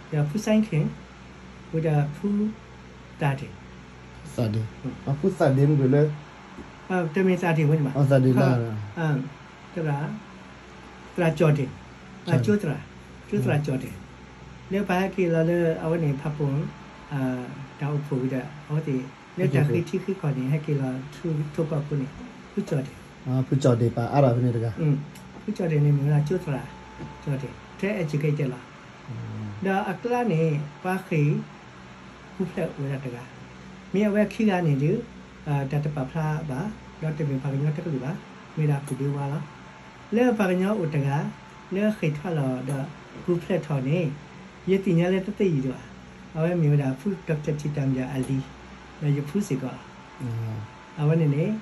ကၠံ ဒီးဖုစဲခ့ၣ် ဝံၤဒီးဖုသးဒ့ၣ်, ဖုသးဒ့ၣ်မ့ၢ်လၢ တမ့ၢ်သးဒ့ၣ်ဝဲန့ၣ်ဘၣ်, သရၣ်ကၠီၣ်ဒ့ၣ်, ကၠိသရၣ်, ကၠိသရၣ်ကၠီၣ်ဒ့ၣ်, လၢပှၤဟဲက့ၤလီၤလၢအဝဲန့ၣ် ဖးပူၤ တၢ်အိၣ်ဖှိၣ်ဝံၤဒီး အဝဲသ့ၣ် လၢတၢ်ဃ့ထံဃ့ကီၢ်န့ၣ် ဟဲက့ၤလီၤထူကီၢ်ဖိန့ၣ် ဖုကၠီၣ်ဒ့ၣ်, ဖုကၠီၣ်ဒ့ၣ်ပာ်အါထီၣ်ဖဲန့ၣ်တဂၤ, ဖုကၠီၣ်ဒ့ၣ်န့ၣ်မ့ၢ်ဝဲဒၣ်ကၠိသရၣ်ကၠီၣ်ဒ့ၣ် ထဲ educated လီၤ. ဒီးအကျါန့ၣ် ပှၤဃ့ၢ် ပူၤဖျဲးအိၣ်ဝဲဒၣ်တဂၤ, မ့ၢ်အဝဲခံဂၤန့ၣ်ဒုး တၢ်တပာ်ဖျါဘၣ်, ဒီးတမ့ၢ်ပှၤကညီတကလုာ်ဘၣ်, မ့ၢ်ဒၣ်ဖုဒ့ဝါလီၤ. လၢပှၤကညီအိၣ်တဂၤ လၢဃ့ၢ်ထွဲလီၤဒီး ပူၤဖျဲးထီၣ်န့ၣ် ယသ့ၣ်ညါလၢတသ့ယံာ်ဒံးဘၣ်, အဝဲမ့ၢ်ဝဲဒၣ်ဖု Doctor ထံတၢ်မံၤအလံၤ, ဒီးယဖုစ့ၢ်ကီးလီၤ. အဝဲန့ၣ်န့ၣ်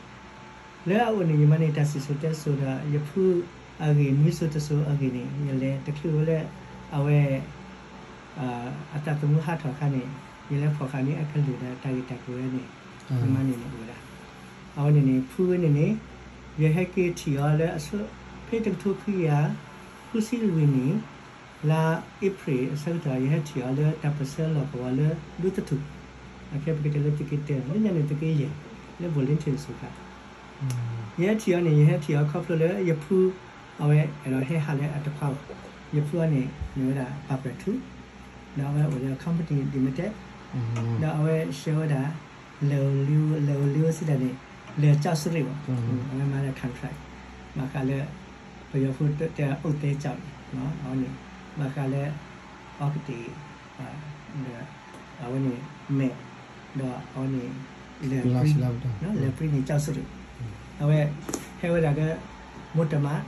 လၢအအိၣ်န့ၣ် ယမၤန့ၢ်တၢ်စံၣ်စိၤတဲစိၤဒီး ယဖုအဂ့ၢ် နွံစိၤတစိၤအဂ့ၢ်န့ၣ် ယလဲၤတချုးဝဲလၢ အဝဲ အသးသမူဟးထီၣ်အခါန့ၣ် ယလဲၤဖီၣ်ဃာ်န့ၢ်အကလုၢ်ဒီးတၢ်ဂ့ၢ်တၢ်ကျိၤဝဲန့ၣ် ယမၤန့ၢ်န့ၣ်အိၣ်ဝဲဒၣ်. အဝဲန့ၣ်န့ၣ် ဖုဝဲန့ၣ်န့ၣ် ယဟဲက့ၤထံၣ်အီၤလၢအဆိ ဖဲတကထိခွံကယၤ ဃုဆံလွံၢ်နံၣ် လါအ့ဖြ့ၣ်အဆၢကတီၢ် ယဟဲထံၣ်အီၤလၢတၢ်ပၢၢ်ဆၢလီၢ်ကဝီၤလၢဒူသထူၣ်, အခဲပကတဲလၢသုးက့တၢ လၢညါန့ၣ်သုးက့ယဲၢ် လၢ volunteer အစိၤခါ ယဟဲထံၣ်အီၤန့ၣ် ယဟဲထံၣ်အီၤခီဖျိလၢယဖု အဝဲအဲၣ်ဒိးဟဲဟးလၢအတခွါအီၤ, ယဖုအီၤန့ၣ် မ့ၢ်ဝဲဒၣ်ပာ်ပှဲၤထူ, ဒီးအဝဲအိၣ်လၢ company limited, ဒီးအဝဲဆှၢဝဲဒၣ် လဲၤအိၣ်လၢ လဲၤအိၣ်လၢစံးတၢ်န့ၣ် လဲၤကၠီၣ်စရ့းဘၣ်, အဝဲမၤလၢ contract, ဘၣ်ဃးလၢ ပယီၤဖိတဲအအိၣ်သဲကၠီၣ်န့ၣ် အဝဲန့ၣ် ဘၣ်ဃးလၢ အီကတ့ၢ် ဒီး အဝဲန့ၣ် မဲာ် ဒီးအဝဲန့ၣ် လဲၤပြံ လဲၤပြံန့ၣ်ကၠီၣ်စရ့း, အဝဲ ဟဲဝဲဒၣ်ဒီး မိၢ်တမး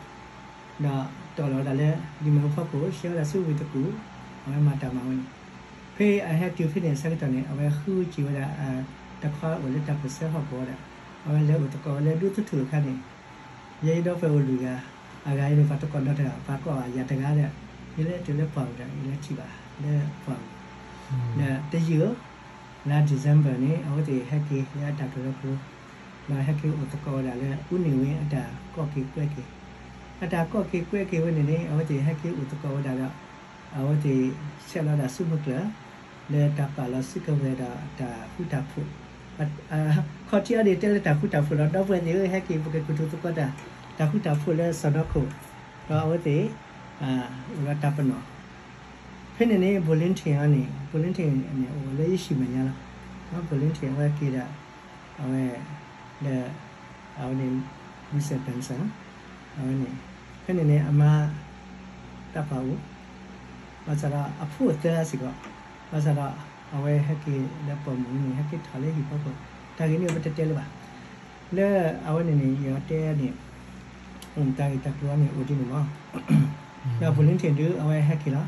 ဒီးတီၢ်လီၤဝဲဒၣ်လၢ ဒံၣ်မဲာ်ဖီခိၣ် ဆှၢဝဲဒၣ်ဆူဝ့ၢ်တကူၣ်, အဝဲမၤတၢ်မၤဝဲန့ၣ်, ဖဲအဟဲတုၤဖဲန့ၣ်အဆၢကတီၢ်န့ၣ် အဝဲဃုက့ၤဝဲဒၣ် တခွါအိၣ်လၢတၢ်ပၢၢ်ဆၢဟီၣ်ကဝီၤဒီး အဝဲလဲၤအိၣ်သကိးဝဲလၢဒူသထူၣ်အခါန့ၣ် ယဲယဒီပုၢ်ဝဲၢ်အိၣ်လွံၢ်ဂၤ, အဂၤအံၤန့ၣ် ပှၤတကိးဒီတဂၤ, ပှၤကိးဘၣ်ယၤတဂၤဒီး ယလဲၤတုၤလၢပှၢ်ပူၤဒီး ယလဲၤထံၣ်ဘၣ်လၢပှၢ်ပူၤ, ဒီးတယုၢ် လါ December န့ၣ် အဝဲသ့ၣ်ဟဲက့ၤလၢအတၢ်ကရၢကရိ, ဒီးဟဲက့ၤအိၣ်သကိးဝဲဒၣ်လၢ အူန့ၢ်ဝ့အတၢ်ကိးက့ၤကွဲက့ၤ, အတၢ်ကိးက့ၤကွဲက့ၤဝဲန့ၣ်န့ၣ် အဝဲသ့ၣ်ဟဲက့ၤအိၣ်သကိးဝဲဒၣ်ဒီး အဝဲသ့ၣ်ဆဲးလီၤဒၣ်ဆူမုၢ်ကျၢၢ် လၢတၢ်ပာ်လီၤစုကဝဲၤဒီးတၢ်ဃူတၢ်ဖိး, ခီၣ်ထံးအီၤဒ်တဲလၢတၢ်ဃူတၢ်ဖိးလီၤ, ဒီပုၢ်ဝဲၢ်သ့ၣ်ဧၢ ဟဲက့ၤ ပကကတိၤသကိးတၢ် တၢ်ဃူတၢ်ဖိးလၢစီၢ်နီၤခိၣ်, ဒီးအဝဲသ့ၣ် အိၣ်ဒီးတၢ်ပနီၣ်, ဖဲန့ၣ်န့ၣ် volunteer န့ၣ် volunteer န့ၣ် အိၣ်လၢယဟံၣ်မဲာ်ညါလီၤ, volunteer အဝဲက့ၤဒီး အဝဲ လၢ အဝဲန့ၣ် Mister Benson အဝဲန့ၣ် ဖဲန့ၣ်န့ၣ် အမါ တၢ်ပာ်အိၣ် ဘၣ်ဆၣ်ဒီးအဖိအသၢစ့ၢ်ကီး, ဘၣ်ဆၣ်ဒီး အဝဲဟဲက့ၤလၢပိာ်မုၣ်န့ၣ် ဟဲက့ၤထီၣ်လၢဟံၣ်ဖီခိၣ်, တၢ်ဂ့ၢ်န့ၣ်ပတတဲလၢၤဘၣ်, လၢအဝဲန့ၣ်န့ၣ် ယတဲန့ၣ် တၢ်ဂ့ၢ်တၢ်ကျိၤန့ၣ်အိၣ်ဒ်န့ၣ်မး, ဒီး volunteer ဒုး အဝဲဟဲက့ၤလီၤ,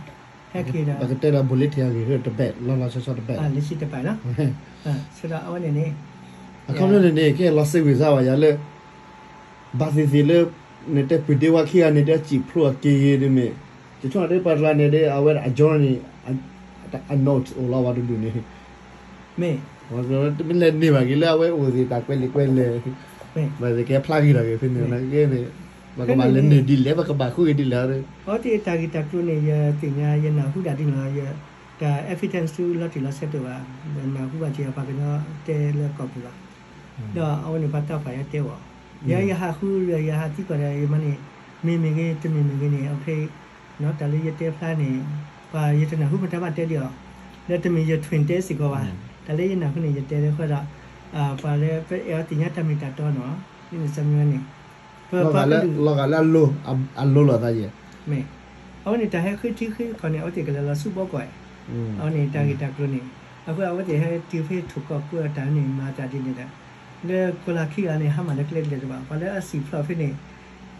ဟဲက့ၤဒီး ပကတဲဒီး volunteer အဂ့ၢ်တဘ့ၣ် လီၤလီၤဆီဆီတဘ့ၣ်, လၢခံတပာ်လီၤ, ဆိဒီးအဝဲန့ၣ်န့ၣ် အခီပညီန့ၣ်န့ၣ် ကဲလီၤစ့ဝံၤစၢ်ဝဲယၤလၢ ဘၣ်သ့ၣ်သ့ၣ်လၢ နတဲဖုဒ့ဝါခံဂၤန့ၣ် တဲစံၣ်ဖျိအက့ၤဂ့ၤဒ်မ့ၢ် ယဆိကမိၣ်ဒ်ပှၤတဂၤန့ၣ်ဒ် အဝဲဒၣ်အကၠီန့ၣ် အ note အိၣ်လီၤဝဲတဒူၣ်န့ၣ် မ့ၢ် တမ့ၢ်လဲၤန့ၢ်ဘၣ်က့ၤလၢအဝဲအိၣ်သ့ၣ်တၢ်ကွဲးလံာ်ကွဲးလဲၢ် မ့ၢ် ဘၣ်သ့ၣ်ကဲဖျါဂ့ၤထီၣ်က့ၤဖဲန့ၣ် ကဲန့ၣ် ပကဘၣ်လဲၤန့ၢ်ဒ်လဲၣ် ပကဘၣ်ဃုက့ၤဒ်လဲၣ် အဝဲသ့ၣ်တၢ်ဂ့ၢ်တၢ်ကျိၤန့ၣ် ယသ့ၣ်ညါ ယနၢ်ဟူဒၣ်ဒ်န့ၣ်လီၤ တၢ် evidence သုလီၤတံၢ်လီၤဆဲးတအိၣ်ဘၣ်, ယနၢ်ဟူဘၣ်က့ၤပှၤကညီတဲလၢကီၢ်ပူၤလီၤ. ဒီးအဝဲန့ၣ်ပှၤသးပှၢ်ယတဲအီၤ, ယဲယဟးဃု ယဟးသံကွၢ်ဒီး ယမၤန့ၣ် မ့ၢ်မ့ၢ်ဂ့ၤ တမ့ၢ်မ့ၢ်ဂ့ၤန့ၣ် အခဲ တၢ်လၢယတဲဖျါန့ၣ် ပှၤယတနၢ်ဟူမတၤဘၣ်တဲဒံးအီၤ, ဒီးတမ့ၢ်ယ twin တဲစ့ၢ်ကီးဘၣ်, တၢ်လၢယနၢ်ဟူန့ၣ် ယတဲလၢဃီဒီး ပှၤလၢပအဲၣ်အီၤသ့ၣ်ညါတၢ်မ့ၢ်တၢ်တီနီၤ, ဒ်န့ၣ်စ့ၢ်မ့ၢ်ဝဲန့ၣ် ပပှၤကလုာ် လီၤဂာ်လၢအလိၤလိာ်သးယဲၢ်, မ့ၢ် အဝဲန့ၣ်တၢ်ဟဲဃ့ထံဃ့ကီၢ်န့ၣ် အဝဲသ့ၣ်ကလဲၤလီၤဆူဘီကီၢ်, အဝဲန့ၣ်တၢ်ဂ့ၢ်တၢ်ကျိၤန့ၣ်, အဃိအဝဲသ့ၣ်ဟဲတုၤဖဲထိၣ်ကီၢ်ကိးတၢ်န့ၣ် မၤတၢ်ဒ်န့ၣ်ဒီး လၢကိလၤခံဂၤန့ၣ် ဟါမၢ်လၢကျဲဒ်လဲၣ်တဘၣ်, ပှၤလၢအစံၣ်ဖျိးဖဲန့ၣ်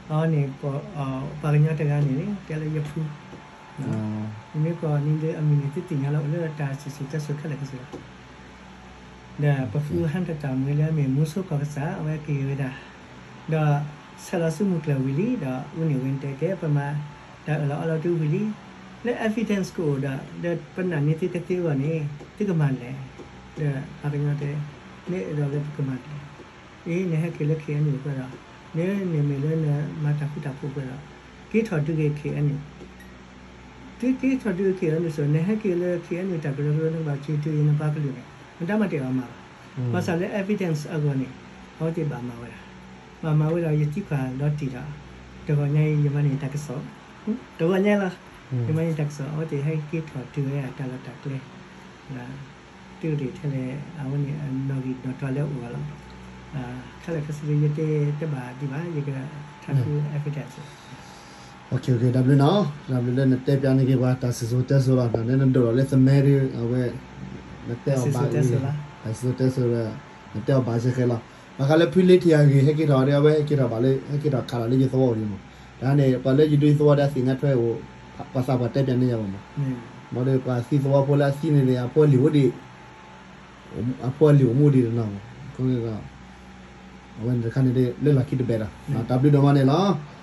အဝဲန့ၣ် ပှၤကညီတဂၤန့ၣ် တဲလၢယဖု မ့ၢ်ကိးနံၤဒုးအမံၤန့ၣ် သုသ့ၣ်ညါလီၤ အိၣ်လၢတၢ်စံၣ်စိၤတဲစိၤခဲလၢာ်ခဲဆ့လီၤ. ဒီးပဖုဟါတတၢ်မ့ၢ်လၢအမ့ၢ်မူဆိကီၢ်ကစၢ် အဝဲက့ၤဝဲဒၣ်, ဒီးဆဲးလီၤဆူမုၢ်ကျၢၢ်ဝံၤလံ ဒီးအူန့ၢ်ဝဲတဲကဲ ပမၤတၢ်အၢၣ်လီၤအီလီၤတုၤဝံၤလံ, လၢ evidence ကအိၣ်ဒီး ဒီးပနာ်န့ၢ်သုကသ့အဂီၢ်န့ၣ် သုကမၤလဲၣ်. ဒီးပှၤကညီတဲ မ့ၢ်အဲၣ်ဒိးလၢပကမၤလဲၣ်. အ့ နဟဲက့ၤလၢ ခ့ၣ်အဲၣ်ယူၣ် ပှဲၤဒီး နမ့ၢ်မ့ၢ်လၢနမၤတၢ်ဃူတၢ်ဖိးပှဲၤဒီး က့ၤထီၣ်ဒုးက့ၤ ခ့ၣ်အဲၣ်ယူၣ်. သုက့ၤထီၣ်ဒုးက့ၤ ခ့ၣ်အဲၣ်ယူၣ် စိၤ နဟဲက့ၤလၢ ခ့ၣ်အဲၣ်ယူၣ် တၢ်ကရၢကရိ နကဘၣ်စံးတုၤအံၤ နပှၤကလုာ်န့ၣ် မတၤမၤတ့ၢ်အီၤမၤဘၣ်. ဘၣ်ဆၣ်လၢ evidence အဂီၢ်န့ၣ် အဝဲသ့ၣ်ဘၣ်မၤဝဲဒၣ်. ဘၣ်မၤဝဲဒီး ယသံကွၢ်ဒီးတံၢ်ဒီး တဂီၤညါအံၤ ယမၤန့ၢ်တၢ်ကစီၣ်, တဂီၤညါလီၤ. ယမၤန့ၢ်တၢ်ကစီၣ် အဝဲသ့ၣ်ဟဲက့ၤထီၣ်တုၤဝဲအတၢ်လီၢ်တၢ်ကျဲ သုကရ့ၣ်ထဲလဲၣ် အဝဲန့ၣ် နီၣ်ဂံၢ်နီၣ်တွၤလၢအအိၣ်အလီၤ. ခဲလၢာ်ခဲဆ့ ယတတဲတဘၣ်ဒံးဘၣ် ယကထါဃု evidence. တၢ်ဘျုးနီၤ, တၢ်ဘျုးလၢနတဲပၠးန့ၢ်က့ၤပှၤ တၢ်စံၣ်စိၤတဲစိၤလီၤ. နဒိၣ်ထီၣ်လၢသမၢဒုး အဝဲ နတဲအီၤဘၣ်, တၢ်စံၣ်စိၤတဲစိၤဒီး နတဲအီၤဘၣ်စ့ၢ်ကီးလီၤ. ဘၣ်ဃးလၢဖုလ့ထံအဂ့ၢ် ဟဲက့ၤထီၣ်ဒီး အဝဲဟဲက့ၤထီၣ်ဘၣ်လၢ ဟဲက့ၤထီၣ်ခးထီၣ်လၢယသဝီအံၤမး. တၢ်န့ၣ် ပှၤလၢယဒုးယသဝီဒီးအသ့ၣ်ညါထွဲအိၣ်, ပှၤသးပှၢ်တဲပၠးန့ၢ်ယၤမး. ဘၣ်ဒီးပှၤသံသဝီဖိလၢအသံန့ၣ်ဒီး အဖိအလံၤအိၣ်ဒံး, အဖိအလံၤအိၣ်မူဒံးတနီၤမး. အဃိန့ၣ်ဒီး အဝဲန့ၣ်တခါန့ၣ် လၢလီၢ်ခံတဘ့ၣ်ဒီး တၢ်ဘျုးဒိၣ်မးန့ၣ်လီၤ.